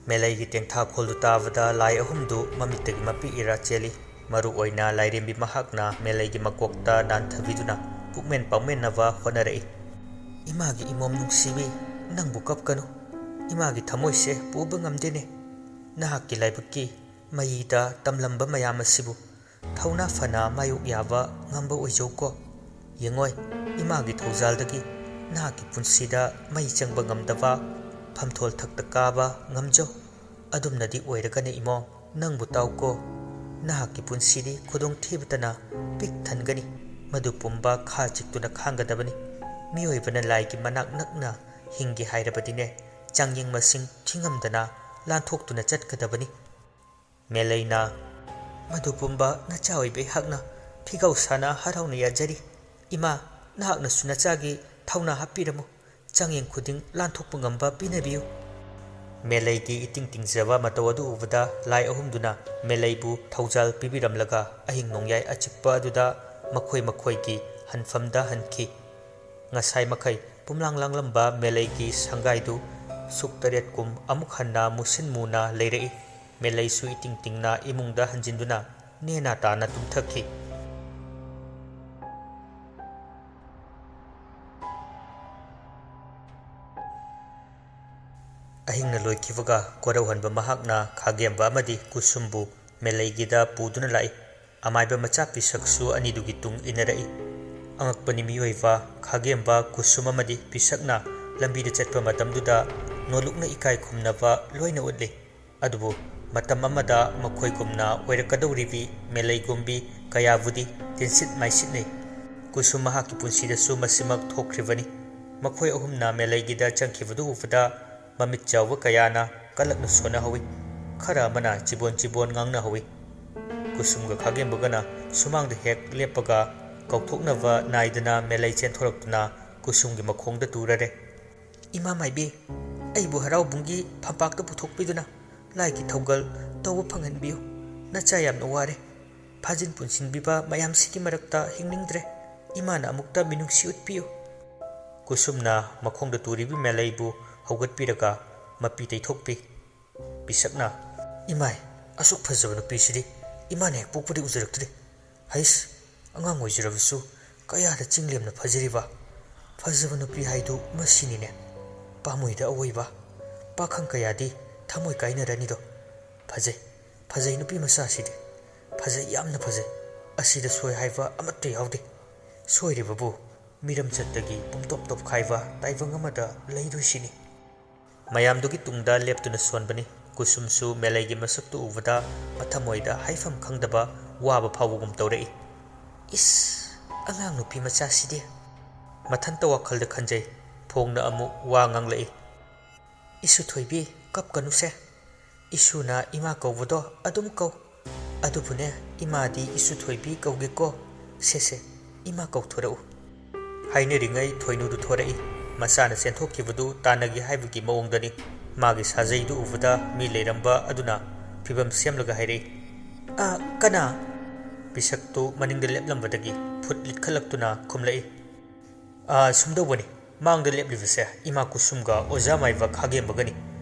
ꯃꯦꯂꯩꯒꯤ ꯇꯦꯡꯊꯥꯈꯣꯜꯗꯨ ꯇꯥꯕꯗ ꯂꯥꯏ ꯑꯍꯨꯝꯗꯨ ꯃꯃꯤꯠꯇꯒꯤ ꯃꯄꯤ ꯏꯔꯥ ꯆꯦꯜꯂꯤ꯫ ꯃꯔꯨ ꯑꯣꯏꯅ ꯂꯥꯏꯔꯦꯝꯕꯤ ꯃꯍꯥꯛꯅ ꯃꯦꯂꯩꯒꯤ ꯃꯀꯣꯛꯇ ꯅꯥꯟꯊꯕꯤꯗꯨꯅ ꯄꯨꯛꯃꯦꯟ ꯄꯥꯎꯃꯦꯟꯅꯕ ꯍꯣꯠꯅꯔꯛꯏ꯫ ꯏꯃꯥꯒꯤ ꯏꯃꯣꯝ ꯅꯨꯡꯁꯤꯕꯤ, ꯅꯪꯕꯨ ꯀꯞꯀꯅꯨ꯫ ꯏꯃꯥꯒꯤ ꯊꯃꯣꯏꯁꯦ ꯄꯨꯕ ꯉꯝꯗꯦꯅꯦ꯫ ꯅꯍꯥꯛꯀꯤ ꯂꯥꯏꯕꯛꯀꯤ ꯃꯌꯤꯗ ꯇꯝꯂꯝꯕ ꯃꯌꯥꯝ ꯑꯁꯤꯕꯨ ꯊꯧꯅꯥ ꯐꯅ ꯃꯥꯌꯣꯛ ꯌꯥꯕ ꯉꯝꯕ ꯑꯣꯏꯖꯧꯀꯣ꯫ ꯌꯦꯡꯉꯣꯏ, ꯏꯃꯥꯒꯤ ꯊꯧꯖꯥꯜꯗꯒꯤ ꯅꯍꯥꯛꯀꯤ ꯄꯨꯟꯁꯤꯗ ꯃꯩ ꯆꯪꯕ ꯉꯝꯗꯕ ꯐꯝꯊꯣꯜ ꯊꯛꯇ ꯀꯥꯕ ꯉꯝꯖꯧ꯫ ꯑꯗꯨꯝꯅꯗꯤ ꯑꯣꯏꯔꯒꯅꯤ ꯏꯃꯣ, ꯅꯪꯕꯨ ꯇꯥꯎꯀꯣ꯫ ꯅꯍꯥꯛꯀꯤ ꯄꯨꯟꯁꯤꯗꯤ ꯈꯨꯗꯣꯡꯊꯤꯕꯇꯅ ꯄꯤꯛ ꯊꯟꯒꯅꯤ꯫ ꯃꯗꯨ ꯄꯨꯝꯕ ꯈꯥ ꯆꯤꯛꯇꯨꯅ ꯈꯥꯡꯒꯗꯕꯅꯤ꯫ ꯃꯤꯑꯣꯏꯕꯅ ꯂꯥꯏꯒꯤ ꯃꯅꯥꯛ ꯅꯛꯅ ꯍꯤꯡꯒꯦ ꯍꯥꯏꯔꯕꯗꯤꯅꯦ, ꯆꯥꯡꯌꯦꯡ ꯃꯁꯤꯡ ꯊꯤꯉꯝꯗꯅ ꯂꯥꯟꯊꯣꯛꯇꯨꯅ ꯆꯠꯀꯗꯕꯅꯤ꯫ ꯃꯦꯂꯩꯅ, ꯃꯗꯨ ꯄꯨꯝꯕ ꯅꯆꯥ ꯑꯣꯏꯕ ꯑꯩꯍꯥꯛꯅ ꯐꯤꯒꯥꯎ ꯁꯥꯅ ꯍꯔꯥꯎꯅ ꯌꯥꯖꯔꯤ꯫ ꯏꯃꯥ, ꯅꯍꯥꯛꯅꯁꯨ ꯅꯆꯥꯒꯤ ꯊꯧꯅꯥ ꯍꯥꯞꯄꯤꯔꯝꯃꯨ꯫ ꯆꯥꯡꯌꯦꯡ ꯈꯨꯗꯤꯡ ꯂꯥꯟꯊꯣꯛꯄ ꯉꯝꯕ ꯄꯤꯅꯕꯤꯌꯨ꯫ ꯃꯦꯂꯩꯒꯤ ꯏꯇꯤꯡ ꯇꯤꯡꯖꯕ ꯃꯇꯧ ꯑꯗꯨ ꯎꯕꯗ ꯂꯥꯏ ꯑꯍꯨꯝꯗꯨꯅ ꯃꯦꯂꯩꯕꯨ ꯊꯧꯖꯥꯜ ꯄꯤꯕꯤꯔꯝꯂꯒ ꯑꯍꯤꯡ ꯅꯣꯡꯌꯥꯏ ꯑꯆꯤꯛꯄ ꯑꯗꯨꯗ ꯃꯈꯣꯏ ꯃꯈꯣꯏꯒꯤ ꯍꯟꯐꯝꯗ ꯍꯟꯈꯤ꯫ ꯉꯁꯥꯏ ꯃꯈꯩ ꯄꯨꯝꯂꯥꯡ ꯂꯥꯡꯂꯝꯕ ꯃꯦꯂꯩꯒꯤ ꯁꯪꯒꯥꯏꯗꯨ ꯁꯨꯛ ꯇꯔꯦꯠ ꯀꯨꯝ ꯑꯃꯨꯛ ꯍꯟꯅ ꯃꯨꯁꯤꯟ ꯃꯨꯅ ꯂꯩꯔꯛꯏ꯫ ꯃꯦꯂꯩꯁꯨ ꯏꯇꯤꯡ ꯇꯤꯡꯅ ꯏꯃꯨꯡꯗ ꯍꯟꯖꯤꯟꯗꯨꯅ ꯅꯦꯅꯥ ꯇꯥꯅ ꯇꯨꯝꯊꯈꯤ꯫ ꯑꯍꯤꯡꯅ ꯂꯣꯏꯈꯤꯕꯒ ꯀꯣꯔꯧꯍꯟꯕ ꯃꯍꯥꯛꯅ ꯈꯥꯒꯦꯝꯕ ꯑꯃꯗꯤ ꯀꯨꯁꯨꯝꯕꯨ ꯃꯦꯂꯩꯒꯤꯗ ꯄꯨꯗꯨꯅ ꯂꯥꯛꯏ꯫ ꯑꯃꯥꯏꯕ ꯃꯆꯥ ꯄꯤꯁꯛꯁꯨ ꯑꯅꯤꯗꯨꯒꯤ ꯇꯨꯡ ꯏꯟꯅꯔꯛꯏ꯫ ꯑꯉꯛꯄꯅꯤ ꯃꯤꯑꯣꯏꯕ, ꯈꯥꯒꯦꯝꯕ, ꯀꯨꯁꯨꯝ ꯑꯃꯗꯤ ꯄꯤꯁꯛꯅ ꯂꯝꯕꯤꯗ ꯆꯠꯄ ꯃꯇꯝꯗꯨꯗ ꯅꯣꯂꯨꯛꯅ ꯏꯀꯥꯏ ꯈꯨꯝꯅꯕ ꯂꯣꯏꯅ ꯎꯠꯂꯤ꯫ ꯑꯗꯨꯕꯨ ꯃꯇꯝ ꯑꯃꯗ ꯃꯈꯣꯏꯒꯨꯝꯅ ꯑꯣꯏꯔꯛꯀꯗꯧꯔꯤꯕꯤ ꯃꯦꯂꯩꯒꯨꯝꯕꯤ ꯀꯌꯥꯕꯨꯗꯤ ꯇꯤꯟꯁꯤꯠ ꯃꯥꯏꯁꯤꯠꯅꯩ꯫ ꯀꯨꯁꯨꯝ ꯃꯍꯥꯛꯀꯤ ꯄꯨꯟꯁꯤꯗꯁꯨ ꯃꯁꯤꯃꯛ ꯊꯣꯛꯈ꯭ꯔꯤꯕꯅꯤ꯫ ꯃꯈꯣꯏ ꯑꯍꯨꯝꯅ ꯃꯦꯂꯩꯒꯤꯗ ꯆꯪꯈꯤꯕꯗꯨ ꯎꯕꯗ ꯃꯃꯤꯠ ꯆꯥꯎꯕ ꯀꯌꯥꯅ ꯀꯂꯛꯅ ꯁꯣꯟꯅꯍꯧꯏ꯫ ꯈꯔ ꯑꯃꯅ ꯆꯤꯕꯣꯟ ꯆꯤꯕꯣꯟ ꯉꯥꯡꯅꯍꯧꯏ꯫ ꯀꯨꯁꯨꯝꯒ ꯈꯥꯒꯦꯝꯕꯒꯅ ꯁꯨꯃꯥꯡꯗ ꯍꯦꯛ ꯂꯦꯞꯄꯒ ꯀꯧꯊꯣꯛꯅꯕ ꯅꯥꯏꯗꯅ ꯃꯦꯂꯩ ꯆꯦꯟꯊꯣꯔꯛꯇꯨꯅ ꯀꯨꯁꯨꯝꯒꯤ ꯃꯈꯣꯡꯗ ꯇꯨꯔꯔꯦ꯫ "ꯏꯃꯥ ꯃꯥꯏꯕꯤ, ꯑꯩꯕꯨ ꯍꯔꯥꯎꯕꯨꯡꯒꯤ ꯐꯝꯄꯥꯛꯇ ꯄꯨꯊꯣꯛꯄꯤꯗꯨꯅ ꯂꯥꯏꯒꯤ ꯊꯧꯒꯜ ꯇꯧꯕ ꯐꯪꯍꯟꯕꯤꯌꯨ꯫ ꯅꯆꯥ ꯌꯥꯝꯅ ꯋꯥꯔꯦ꯫ ꯐꯥꯖꯤꯟ ꯄꯨꯟꯁꯤꯟꯕꯤꯕ ꯃꯌꯥꯝꯁꯤꯒꯤ ꯃꯔꯛꯇ ꯍꯤꯡꯅꯤꯡꯗ꯭ꯔꯦ꯫ ꯏꯃꯥꯅ ꯑꯃꯨꯛꯇ ꯃꯤꯅꯨꯡꯁꯤ ꯎꯠꯄꯤꯌꯨ꯫" ꯀꯨꯁꯨꯝꯅ ꯃꯈꯣꯡꯗ ꯇꯨꯔꯤꯕꯤ ꯃꯦꯂꯩꯕꯨ ꯍꯧꯒꯠꯄꯤꯔꯒ ꯃꯄꯤ ꯇꯩꯊꯣꯛꯄꯤ꯫ ꯄꯤꯁꯛꯅ, "ꯏꯃꯥꯏ, ꯑꯁꯨꯛ ꯐꯖꯕ ꯅꯨꯄꯤꯁꯤꯗꯤ ꯏꯃꯥꯅ ꯍꯦꯛ ꯄꯣꯛꯄꯗꯤ ꯎꯖꯔꯛꯇ꯭ꯔꯤ꯫ ꯍꯩꯁ, ꯑꯉꯥꯡ ꯑꯣꯏꯖꯔꯕꯁꯨ ꯀꯌꯥꯗ ꯆꯤꯡꯂꯦꯝꯅ ꯐꯖꯔꯤꯕ! ꯐꯖꯕ ꯅꯨꯄꯤ ꯍꯥꯏꯗꯨ ꯃꯁꯤꯅꯤꯅꯦ꯫ ꯄꯥꯝꯃꯨꯏꯗ ꯑꯋꯣꯏꯕ꯫ ꯄꯥꯈꯪ ꯀꯌꯥꯗꯤ ꯊꯃꯣꯏ ꯀꯥꯏꯅꯔꯅꯤꯗꯣ꯫ ꯐꯖꯩ, ꯐꯖꯩ ꯅꯨꯄꯤ ꯃꯆꯥꯁꯤꯗꯤ꯫ ꯐꯖꯩ, ꯌꯥꯝꯅ ꯐꯖꯩ꯫ ꯑꯁꯤꯗ ꯁꯣꯏ ꯍꯥꯏꯕ ꯑꯃꯠꯇ ꯌꯥꯎꯗꯦ꯫ ꯁꯣꯏꯔꯤꯕꯕꯨ ꯃꯤꯔꯝꯆꯠꯇꯒꯤ ꯄꯨꯝꯇꯣꯞ ꯇꯣꯞꯈꯥꯏꯕ ꯇꯥꯏꯕꯪ ꯑꯃꯗ ꯂꯩꯗꯣꯏꯁꯤꯅꯤ꯫" ꯃꯌꯥꯝꯗꯨꯒꯤ ꯇꯨꯡꯗ ꯂꯦꯞꯇꯨꯅ ꯁꯣꯟꯕꯅꯤ꯫ ꯀꯨꯁꯨꯝꯁꯨ ꯃꯦꯂꯩꯒꯤ ꯃꯁꯛꯇꯨ ꯎꯕꯗ ꯃꯊꯃꯣꯏꯗ ꯍꯥꯏꯐꯝ ꯈꯪꯗꯕ ꯋꯥꯕ ꯐꯥꯎꯕꯒꯨꯝ ꯇꯧꯔꯛꯏ꯫ "ꯏꯁ, ꯑꯉꯥꯡ ꯅꯨꯄꯤ ꯃꯆꯥꯁꯤꯗꯤ꯫" ꯃꯊꯟꯇ ꯋꯥꯈꯜꯗ ꯈꯟꯖꯩ꯫ ꯐꯣꯡꯅ ꯑꯃꯨꯛ ꯋꯥ ꯉꯥꯡꯂꯛꯏ꯫ "ꯏꯁꯨ ꯊꯣꯏꯕꯤ, ꯀꯞꯀꯅꯨꯁꯦ꯫ ꯏꯁꯨꯅ ꯏꯃꯥ ꯀꯧꯕꯗꯣ ꯑꯗꯨꯝ ꯀꯧ꯫ ꯑꯗꯨꯕꯨꯅꯦ, ꯏꯃꯥꯗꯤ ꯏꯁꯨ ꯊꯣꯏꯕꯤ ꯀꯧꯒꯦꯀꯣ꯫ ꯁꯦ ꯁꯦ, ꯏꯃꯥ ꯀꯧꯊꯣꯔꯛꯎ꯫" ꯍꯥꯏꯅꯔꯤꯉꯩ ꯊꯣꯏꯅꯨꯗꯨ ꯊꯣꯔꯛꯏ꯫ ꯃꯆꯥꯅ ꯆꯦꯟꯊꯣꯛꯈꯤꯕꯗꯨ ꯇꯥꯟꯅꯒꯦ ꯍꯥꯏꯕꯒꯤ ꯃꯑꯣꯡꯗꯅꯤ꯫ ꯃꯥꯒꯤ ꯁꯥꯖꯩꯗꯨ ꯎꯕꯗ ꯃꯤ ꯂꯩꯔꯝꯕ ꯑꯗꯨꯅ ꯐꯤꯕꯝ ꯁꯦꯝꯂꯒ ꯍꯥꯏꯔꯛꯏ꯫ "ꯑ, ꯀꯅꯥ?" ꯄꯤꯁꯛꯇꯨ ꯃꯅꯤꯡꯗ ꯂꯦꯞꯂꯝꯕꯗꯒꯤ ꯐꯨꯠ ꯂꯤꯠꯈꯠꯂꯛꯇꯨꯅ ꯈꯨꯝꯂꯛꯏ꯫ "ꯑ, ꯁꯨꯝꯗꯧꯕꯅꯤ꯫ ꯃꯥꯡꯗ ꯂꯦꯞꯂꯤꯕꯁꯦ ꯏꯃꯥ ꯀꯨꯁꯨꯝꯒ ꯑꯣꯖꯥ ꯃꯥꯏꯕ ꯈꯥꯒꯦꯝꯕꯒꯅꯤ꯫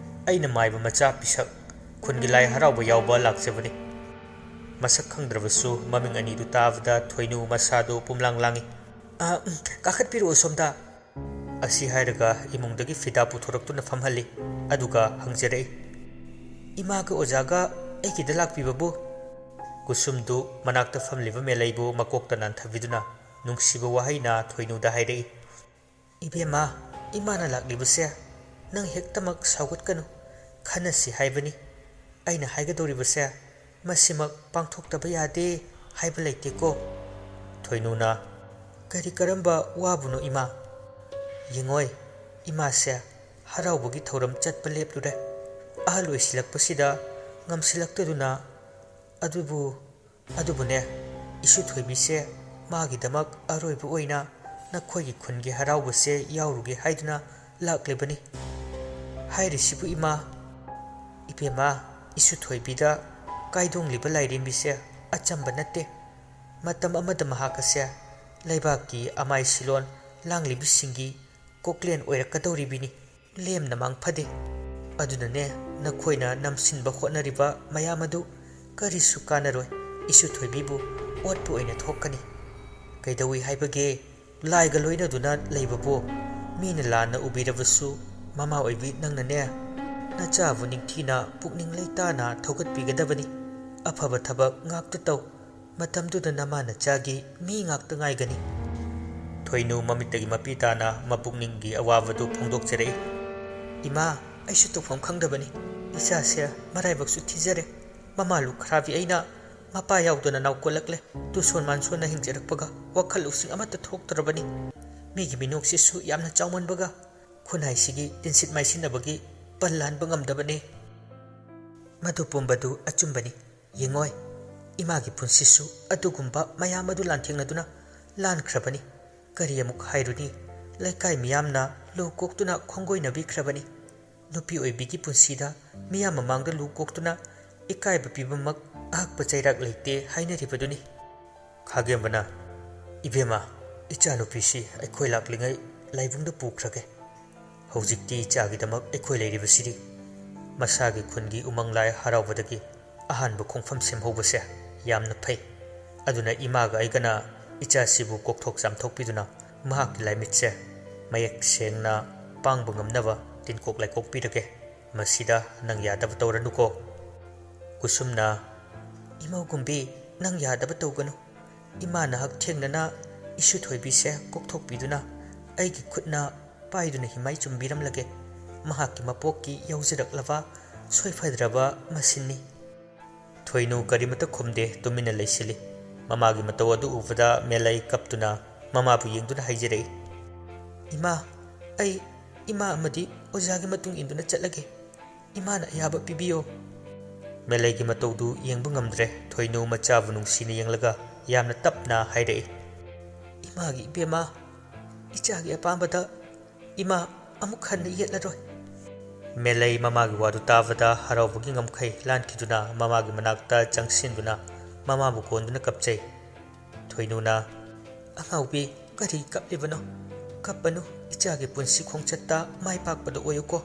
ꯑꯩꯅ ꯃꯥꯏꯕ ꯃꯆꯥ ꯄꯤꯁꯛ꯫ ꯈꯨꯟꯒꯤ ꯂꯥꯏ ꯍꯔꯥꯎꯕ ꯌꯥꯎꯕ ꯂꯥꯛꯆꯕꯅꯤ꯫" ꯃꯁꯛ ꯈꯪꯗ꯭ꯔꯕꯁꯨ ꯃꯃꯤꯡ ꯑꯅꯤꯗꯨ ꯇꯥꯕꯗ ꯊꯣꯏꯅꯨ ꯃꯁꯥꯗꯨ ꯄꯨꯝꯂꯥꯡ ꯂꯥꯡꯏ꯫ "ꯑ, ꯎꯝ, ꯀꯥꯈꯠꯄꯤꯔꯛꯑꯣ ꯁꯣꯝꯗ꯫" ꯑꯁꯤ ꯍꯥꯏꯔꯒ ꯏꯃꯨꯡꯗꯒꯤ ꯐꯤꯗꯥ ꯄꯨꯊꯣꯔꯛꯇꯨꯅ ꯐꯝꯍꯜꯂꯤ꯫ ꯑꯗꯨꯒ ꯍꯪꯖꯔꯛꯏ, "ꯏꯃꯥꯒ ꯑꯣꯖꯥꯒ ꯑꯩꯒꯤꯗ ꯂꯥꯛꯄꯤꯕꯕꯨ?" ꯀꯨꯁꯨꯝꯗꯨ ꯃꯅꯥꯛꯇ ꯐꯝꯂꯤꯕ ꯃꯦꯂꯩꯕꯨ ꯃꯀꯣꯛꯇ ꯅꯥꯟꯊꯕꯤꯗꯨꯅ ꯅꯨꯡꯁꯤꯕ ꯋꯥꯍꯩꯅ ꯊꯣꯏꯅꯨꯗ ꯍꯥꯏꯔꯛꯏ꯫ "ꯏꯕꯦꯝꯃ, ꯏꯃꯥꯅ ꯂꯥꯛꯂꯤꯕꯁꯦ ꯅꯪ ꯍꯦꯛꯇꯃꯛ ꯁꯥꯎꯒꯠꯀꯅꯨ꯫ ꯈꯟꯅꯁꯤ ꯍꯥꯏꯕꯅꯤ꯫ ꯑꯩꯅ ꯍꯥꯏꯒꯗꯧꯔꯤꯕꯁꯦ ꯃꯁꯤꯃꯛ ꯄꯥꯡꯊꯣꯛꯇꯕ ꯌꯥꯗꯦ ꯍꯥꯏꯕ ꯂꯩꯇꯦꯀꯣ꯫" ꯊꯣꯏꯅꯨꯅ, "ꯀꯔꯤ ꯀꯔꯝꯕ ꯋꯥꯕꯨꯅꯣ ꯏꯃꯥ?" "ꯌꯦꯡꯉꯣꯏ, ꯏꯃꯥꯁꯦ ꯍꯔꯥꯎꯕꯒꯤ ꯊꯧꯔꯝ ꯆꯠꯄ ꯂꯦꯞꯂꯨꯔꯦ꯫ ꯑꯍꯜ ꯑꯣꯏꯁꯤꯜꯂꯛꯄꯁꯤꯗ ꯉꯝꯁꯤꯜꯂꯛꯇꯗꯨꯅ꯫ ꯑꯗꯨꯕꯨ, ꯑꯗꯨꯕꯨꯅꯦ, ꯏꯁꯨ ꯊꯣꯏꯕꯤꯁꯦ ꯃꯥꯒꯤꯗꯃꯛ ꯑꯔꯣꯏꯕ ꯑꯣꯏꯅ ꯅꯈꯣꯏꯒꯤ ꯈꯨꯟꯒꯤ ꯍꯔꯥꯎꯕꯁꯦ ꯌꯥꯎꯔꯨꯒꯦ ꯍꯥꯏꯗꯨꯅ ꯂꯥꯛꯂꯤꯕꯅꯤ꯫ ꯍꯥꯏꯔꯤꯁꯤꯕꯨ ꯏꯃꯥ?" "ꯏꯕꯦꯝꯃ, ꯏꯁꯨ ꯊꯣꯏꯕꯤꯗ ꯀꯥꯏꯗꯣꯡꯂꯤꯕ ꯂꯥꯏꯔꯦꯝꯕꯤꯁꯦ ꯑꯆꯝꯕ ꯅꯠꯇꯦ꯫ ꯃꯇꯝ ꯑꯃꯗ ꯃꯍꯥꯛ ꯑꯁꯦ ꯂꯩꯕꯥꯛꯀꯤ ꯑꯃꯥꯏ ꯁꯤꯂꯣꯟ ꯂꯥꯡꯂꯤꯕꯤꯁꯤꯡꯒꯤ ꯀꯣꯛꯂꯦꯟ ꯑꯣꯏꯔꯛꯀꯗꯧꯔꯤꯕꯤꯅꯤ꯫ ꯂꯦꯝꯅ ꯃꯥꯡ ꯐꯗꯦ꯫ ꯑꯗꯨꯅꯅꯦ, ꯅꯈꯣꯏꯅ ꯅꯝꯁꯤꯟꯕ ꯍꯣꯠꯅꯔꯤꯕ ꯃꯌꯥꯝ ꯑꯗꯨ ꯀꯔꯤꯁꯨ ꯀꯥꯟꯅꯔꯣꯏ꯫ ꯏꯁꯨ ꯊꯣꯏꯕꯤꯕꯨ ꯑꯣꯠꯄ ꯑꯣꯏꯅ ꯊꯣꯛꯀꯅꯤ꯫ ꯀꯩꯗꯧꯏ ꯍꯥꯏꯕꯒꯦ? ꯂꯥꯏꯒ ꯂꯣꯏꯅꯗꯨꯅ ꯂꯩꯕꯕꯨ ꯃꯤꯅ ꯂꯥꯟꯅ ꯎꯕꯤꯔꯕꯁꯨ, ꯃꯃꯥ ꯑꯣꯏꯕꯤ ꯅꯪꯅꯅꯦ, ꯅꯆꯥꯕꯨ ꯅꯤꯡꯊꯤꯅ ꯄꯨꯛꯅꯤꯡ ꯂꯩꯇꯥꯅ ꯊꯧꯒꯠꯄꯤꯒꯗꯕꯅꯤ꯫ ꯑꯐꯕ ꯊꯕꯛ ꯉꯥꯛꯇ ꯇꯧ꯫ ꯃꯇꯝꯗꯨꯗ ꯅꯃꯥ ꯅꯆꯥꯒꯤ ꯃꯤ ꯉꯥꯛꯇ ꯉꯥꯏꯒꯅꯤ꯫" ꯊꯣꯏꯅꯨ ꯃꯃꯤꯠꯇꯒꯤ ꯃꯄꯤ ꯇꯥꯅ ꯃꯄꯨꯛꯅꯤꯡꯒꯤ ꯑꯋꯥꯕꯗꯨ ꯐꯣꯡꯗꯣꯛꯆꯔꯛꯏ꯫ "ꯏꯃꯥ, ꯑꯩꯁꯨ ꯇꯧꯐꯝ ꯈꯪꯗꯕꯅꯤ꯫ ꯏꯆꯥꯁꯦ ꯃꯔꯥꯏꯕꯛꯁꯨ ꯊꯤꯖꯔꯦ꯫ ꯃꯃꯥ ꯂꯨꯈ꯭ꯔꯥꯕꯤ ꯑꯩꯅ ꯃꯄꯥ ꯌꯥꯎꯗꯅ ꯅꯥꯎꯀꯣꯠꯂꯛꯂꯦ꯫ ꯇꯨꯁꯣꯟ ꯃꯥꯟꯁꯣꯟꯅ ꯍꯤꯡꯖꯔꯛꯄꯒ ꯋꯥꯈꯜ ꯂꯧꯁꯤꯡ ꯑꯃꯠꯇ ꯊꯣꯛꯇ꯭ꯔꯕꯅꯤ꯫ ꯃꯤꯒꯤ ꯃꯤꯅꯣꯛꯁꯤꯁꯨ ꯌꯥꯝꯅ ꯆꯥꯎꯃꯟꯕꯒ ꯈꯨꯟꯅꯥꯏꯁꯤꯒꯤ ꯇꯤꯟꯁꯤꯠ ꯃꯥꯏꯁꯤꯟꯅꯕꯒꯤ ꯄꯜ ꯂꯥꯟꯕ ꯉꯝꯗꯕꯅꯤ꯫" "ꯃꯗꯨ ꯄꯨꯝꯕꯗꯨ ꯑꯆꯨꯝꯕꯅꯤ꯫ ꯌꯦꯡꯉꯣꯏ, ꯏꯃꯥꯒꯤ ꯄꯨꯟꯁꯤꯁꯨ ꯑꯗꯨꯒꯨꯝꯕ ꯃꯌꯥꯝ ꯑꯗꯨ ꯂꯥꯟꯊꯦꯡꯅꯗꯨꯅ ꯂꯥꯟꯈ꯭ꯔꯕꯅꯤ꯫ ꯀꯔꯤ ꯑꯃꯨꯛ ꯍꯥꯏꯔꯨꯅꯤ? ꯂꯩꯀꯥꯏ ꯃꯤꯌꯥꯝꯅ ꯂꯨ ꯀꯣꯛꯇꯨꯅ ꯈꯣꯡꯒꯣꯏꯅꯕꯤꯈ꯭ꯔꯕꯅꯤ꯫ ꯅꯨꯄꯤ ꯑꯣꯏꯕꯤꯒꯤ ꯄꯨꯟꯁꯤꯗ ꯃꯤꯌꯥꯝ ꯃꯃꯥꯡꯗ ꯂꯨ ꯀꯣꯛꯇꯨꯅ ꯏꯀꯥꯏꯕ ꯄꯤꯕꯃꯛ ꯑꯍꯛꯄ ꯆꯩꯔꯥꯛ ꯂꯩꯇꯦ ꯍꯥꯏꯅꯔꯤꯕꯗꯨꯅꯤ꯫ ꯈꯥꯒꯦꯝꯕꯅ, "ꯏꯕꯦꯝꯃ, ꯏꯆꯥꯅꯨꯄꯤꯁꯤ ꯑꯩꯈꯣꯏ ꯂꯥꯛꯂꯤꯉꯩ ꯂꯥꯏꯕꯨꯡꯗ ꯄꯨꯈ꯭ꯔꯒꯦ꯫ ꯍꯧꯖꯤꯛꯇꯤ ꯏꯆꯥꯒꯤꯗꯃꯛ ꯑꯩꯈꯣꯏ ꯂꯩꯔꯤꯕꯁꯤꯗꯤ꯫ ꯃꯁꯥꯒꯤ ꯈꯨꯟꯒꯤ ꯎꯃꯪ ꯂꯥꯏ ꯍꯔꯥꯎꯕꯗꯒꯤ ꯑꯍꯥꯟꯕ ꯈꯣꯡꯐꯝ ꯁꯦꯝꯍꯧꯕꯁꯦ ꯌꯥꯝꯅ ꯐꯩ꯫ ꯑꯗꯨꯅ ꯏꯃꯥꯒ ꯑꯩꯒꯅ ꯏꯆꯥꯁꯤꯕꯨ ꯀꯣꯛꯊꯣꯛ ꯆꯥꯝꯊꯣꯛꯄꯤꯗꯨꯅ ꯃꯍꯥꯛꯀꯤ ꯂꯥꯏꯃꯤꯠꯁꯦ ꯃꯌꯦꯛ ꯁꯦꯡꯅ ꯄꯥꯡꯕ ꯉꯝꯅꯕ ꯇꯤꯟꯀꯣꯛ ꯂꯥꯏꯀꯣꯛꯄꯤꯔꯒꯦ꯫ ꯃꯁꯤꯗ ꯅꯪ ꯌꯥꯗꯕ ꯇꯧꯔꯅꯨꯀꯣ꯫" ꯀꯨꯁꯨꯝꯅ, "ꯏꯃꯧꯒꯨꯝꯕꯤ, ꯅꯪ ꯌꯥꯗꯕ ꯇꯧꯒꯅꯨ꯫ ꯏꯃꯥꯅ ꯍꯛꯊꯦꯡꯅꯅ ꯏꯁꯨ ꯊꯣꯏꯕꯤꯁꯦ ꯀꯣꯛꯊꯣꯛꯄꯤꯗꯨꯅ ꯑꯩꯒꯤ ꯈꯨꯠꯅ ꯄꯥꯏꯗꯨꯅ ꯍꯤꯃꯥꯏ ꯆꯨꯝꯕꯤꯔꯝꯂꯒꯦ꯫ ꯃꯍꯥꯛꯀꯤ ꯃꯄꯣꯛꯀꯤ ꯌꯧꯖꯔꯛꯂꯕ ꯁꯣꯏꯐꯗ꯭ꯔꯕ ꯃꯁꯤꯟꯅꯤ꯫" ꯊꯣꯏꯅꯨ ꯀꯔꯤꯃꯇ ꯈꯨꯝꯗꯦ, ꯇꯨꯃꯤꯟꯅ ꯂꯩꯁꯤꯜꯂꯤ꯫ ꯃꯃꯥꯒꯤ ꯃꯇꯧ ꯑꯗꯨ ꯎꯕꯗ ꯃꯦꯂꯩ ꯀꯞꯇꯨꯅ ꯃꯃꯥꯕꯨ ꯌꯦꯡꯗꯨꯅ ꯍꯥꯏꯖꯔꯛꯏ꯫ "ꯏꯃꯥ, ꯑꯩ ꯏꯃꯥ ꯑꯃꯗꯤ ꯑꯣꯖꯥꯒꯤ ꯃꯇꯨꯡ ꯏꯟꯗꯨꯅ ꯆꯠꯂꯒꯦ꯫ ꯏꯃꯥꯅ ꯑꯌꯥꯕ ꯄꯤꯕꯤꯌꯣ꯫" ꯃꯦꯂꯩꯒꯤ ꯃꯇꯧꯗꯨ ꯌꯦꯡꯕ ꯉꯝꯗ꯭ꯔꯦ꯫ ꯊꯣꯏꯅꯨ ꯃꯆꯥꯕꯨ ꯅꯨꯡꯁꯤꯅ ꯌꯦꯡꯂꯒ ꯌꯥꯝꯅ ꯇꯞꯅ ꯍꯥꯏꯔꯛꯏ, "ꯏꯃꯥꯒꯤ ꯏꯕꯦꯝꯃ, ꯏꯆꯥꯒꯤ ꯑꯄꯥꯝꯕꯗ ꯏꯃꯥ ꯑꯃꯨꯛ ꯍꯟꯅ ꯌꯦꯠꯂꯔꯣꯏ꯫" ꯃꯦꯂꯩ ꯃꯃꯥꯒꯤ ꯋꯥꯗꯨ ꯇꯥꯕꯗ ꯍꯔꯥꯎꯕꯒꯤ ꯉꯝꯈꯩ ꯂꯥꯟꯈꯤꯗꯨꯅ ꯃꯃꯥꯒꯤ ꯃꯅꯥꯛꯇ ꯆꯪꯁꯤꯟꯗꯨꯅ ꯃꯃꯥꯕꯨ ꯀꯣꯟꯗꯨꯅ ꯀꯞꯆꯩ꯫ ꯊꯣꯏꯅꯨꯅ, "ꯑꯉꯥꯎꯕꯤ, ꯀꯔꯤ ꯀꯞꯂꯤꯕꯅꯣ? ꯀꯞꯄꯅꯨ, ꯏꯆꯥꯒꯤ ꯄꯨꯟꯁꯤ ꯈꯣꯡꯆꯠꯇ ꯃꯥꯏ ꯄꯥꯛꯄꯗ ꯑꯣꯏꯌꯨꯀꯣ꯫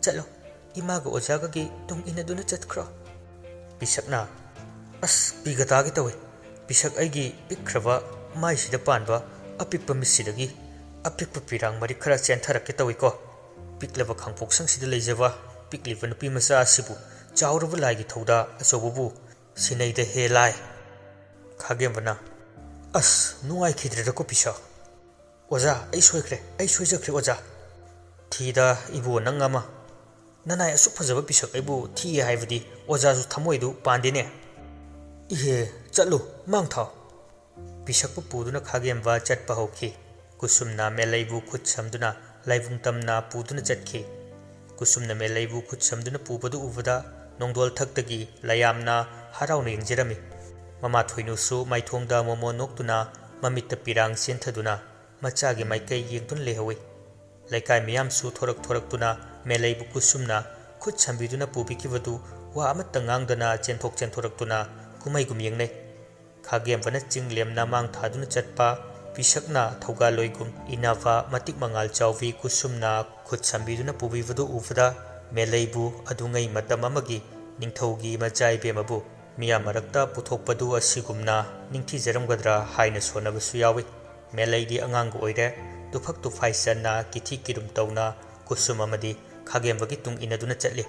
ꯆꯠꯂꯣ, ꯏꯃꯥꯒ ꯑꯣꯖꯥꯒꯒꯤ ꯇꯨꯡ ꯏꯟꯅꯗꯨꯅ ꯆꯠꯈ꯭ꯔꯣ꯫" ꯄꯤꯁꯛꯅ, "ꯑꯁ, ꯄꯤꯒ ꯇꯥꯒꯦ ꯇꯧꯏ꯫ ꯄꯤꯁꯛ ꯑꯩꯒꯤ ꯄꯤꯛꯈ꯭ꯔꯕ ꯃꯥꯏꯁꯤꯗ ꯄꯥꯟꯕ ꯑꯄꯤꯛꯄ ꯃꯤꯠꯁꯤꯗꯒꯤ ꯑꯄꯤꯛꯄ ꯄꯤꯔꯥꯡ ꯃꯔꯤꯛ ꯈꯔ ꯆꯦꯟꯊꯔꯛꯀꯦ ꯇꯧꯏꯀꯣ꯫ ꯄꯤꯛꯂꯕ ꯈꯥꯡꯄꯣꯛꯁꯪꯁꯤꯗ ꯂꯩꯖꯕ ꯄꯤꯛꯂꯤꯕ ꯅꯨꯄꯤ ꯃꯆꯥ ꯑꯁꯤꯕꯨ ꯆꯥꯎꯔꯕ ꯂꯥꯏꯒꯤ ꯊꯧꯗꯥ ꯑꯆꯧꯕꯕꯨ ꯁꯤꯟꯅꯩꯗ ꯍꯦ ꯂꯥꯏ꯫" ꯈꯥꯒꯦꯝꯕꯅ, "ꯑꯁ, ꯅꯨꯡꯉꯥꯏꯈꯤꯗ꯭ꯔꯦꯗꯀꯣ ꯄꯤꯁꯛ꯫ ꯑꯣꯖꯥ, ꯑꯩ ꯁꯣꯏꯈ꯭ꯔꯦ, ꯑꯩ ꯁꯣꯏꯖꯈ꯭ꯔꯦ ꯑꯣꯖꯥ꯫" "ꯊꯤꯗ ꯏꯕꯣ ꯅꯪ ꯑꯃ꯫ ꯅꯅꯥꯏ ꯑꯁꯨꯛ ꯐꯖꯕ ꯄꯤꯁꯛ ꯑꯩꯕꯨ ꯊꯤꯌꯦ ꯍꯥꯏꯕꯗꯤ ꯑꯣꯖꯥꯁꯨ ꯊꯃꯣꯏꯗꯨ ꯄꯥꯟꯗꯦꯅꯦ꯫" "ꯏꯍꯦ, ꯆꯠꯂꯨ, ꯃꯥꯡ ꯊꯥꯎ꯫" ꯄꯤꯁꯛꯄꯨ ꯄꯨꯗꯨꯅ ꯈꯥꯒꯦꯝꯕ ꯆꯠꯄ ꯍꯧꯈꯤ꯫ ꯀꯨꯁꯨꯝꯅ ꯃꯦꯂꯩꯕꯨ ꯈꯨꯠ ꯁꯝꯗꯨꯅ ꯂꯥꯏꯕꯨꯡ ꯇꯝꯅ ꯄꯨꯗꯨꯅ ꯆꯠꯈꯤ꯫ ꯀꯨꯁꯨꯝꯅ ꯃꯦꯂꯩꯕꯨ ꯈꯨꯠ ꯁꯝꯗꯨꯅ ꯄꯨꯕꯗꯨ ꯎꯕꯗ ꯅꯣꯡꯗꯣꯜ ꯊꯛꯇꯒꯤ ꯂꯌꯥꯝꯅ ꯍꯔꯥꯎꯅ ꯌꯦꯡꯖꯔꯝꯃꯤ꯫ ꯃꯃꯥ ꯊꯣꯏꯅꯨꯁꯨ ꯃꯥꯏꯊꯣꯡꯗ ꯃꯣꯃꯣꯟ ꯅꯣꯛꯇꯨꯅ ꯃꯃꯤꯠꯇ ꯄꯤꯔꯥꯡ ꯆꯦꯟꯊꯗꯨꯅ ꯃꯆꯥꯒꯤ ꯃꯥꯏꯀꯩ ꯌꯦꯡꯗꯨꯅ ꯂꯩꯍꯧꯏ꯫ ꯂꯩꯀꯥꯏ ꯃꯤꯌꯥꯝꯁꯨ ꯊꯣꯔꯛ ꯊꯣꯔꯛꯇꯨꯅ ꯃꯦꯂꯩꯕꯨ ꯀꯨꯁꯨꯝꯅ ꯈꯨꯠ ꯁꯝꯕꯤꯗꯨꯅ ꯄꯨꯕꯤꯈꯤꯕꯗꯨ ꯋꯥ ꯑꯃꯠꯇ ꯉꯥꯡꯗꯅ ꯆꯦꯟꯊꯣꯛ ꯆꯦꯟꯊꯣꯔꯛꯇꯨꯅ ꯀꯨꯝꯍꯩꯒꯨꯝ ꯌꯦꯡꯅꯩ꯫ ꯈꯥꯒꯦꯝꯕꯅ ꯆꯤꯡ ꯂꯦꯝꯅ ꯃꯥꯡ ꯊꯥꯗꯨꯅ ꯆꯠꯄ, ꯄꯤꯁꯛꯅ ꯊꯧꯒꯥꯜꯂꯣꯏꯒꯨꯝ ꯏꯟꯅꯕ ꯃꯇꯤꯛ ꯃꯉꯥꯜ ꯆꯥꯎꯕꯤ ꯀꯨꯁꯨꯝꯅ ꯈꯨꯠ ꯁꯝꯕꯤꯗꯨꯅ ꯄꯨꯕꯤꯕꯗꯨ ꯎꯕꯗ ꯃꯦꯂꯩꯕꯨ ꯑꯗꯨꯉꯩ ꯃꯇꯝ ꯑꯃꯒꯤ ꯅꯤꯡꯊꯧꯒꯤ ꯃꯆꯥ ꯏꯕꯦꯝꯃꯕꯨ ꯃꯤꯌꯥꯝ ꯃꯔꯛꯇ ꯄꯨꯊꯣꯛꯄꯗꯨ ꯑꯁꯤꯒꯨꯝꯅ ꯅꯤꯡꯊꯤꯖꯔꯝꯒꯗ꯭ꯔꯥ ꯍꯥꯏꯅ ꯁꯣꯟꯅꯕꯁꯨ ꯌꯥꯎꯏ꯫ ꯃꯦꯂꯩꯗꯤ ꯑꯉꯥꯡꯒ ꯑꯣꯏꯔꯦ, ꯇꯨꯐꯛ ꯇꯨꯐꯥꯏ ꯆꯟꯅ ꯀꯤꯊꯤ ꯀꯤꯔꯨꯝ ꯇꯧꯅ ꯀꯨꯁꯨꯝ ꯑꯃꯗꯤ ꯈꯥꯒꯦꯝꯕꯒꯤ ꯇꯨꯡ ꯏꯟꯅꯗꯨꯅ ꯆꯠꯂꯤ꯫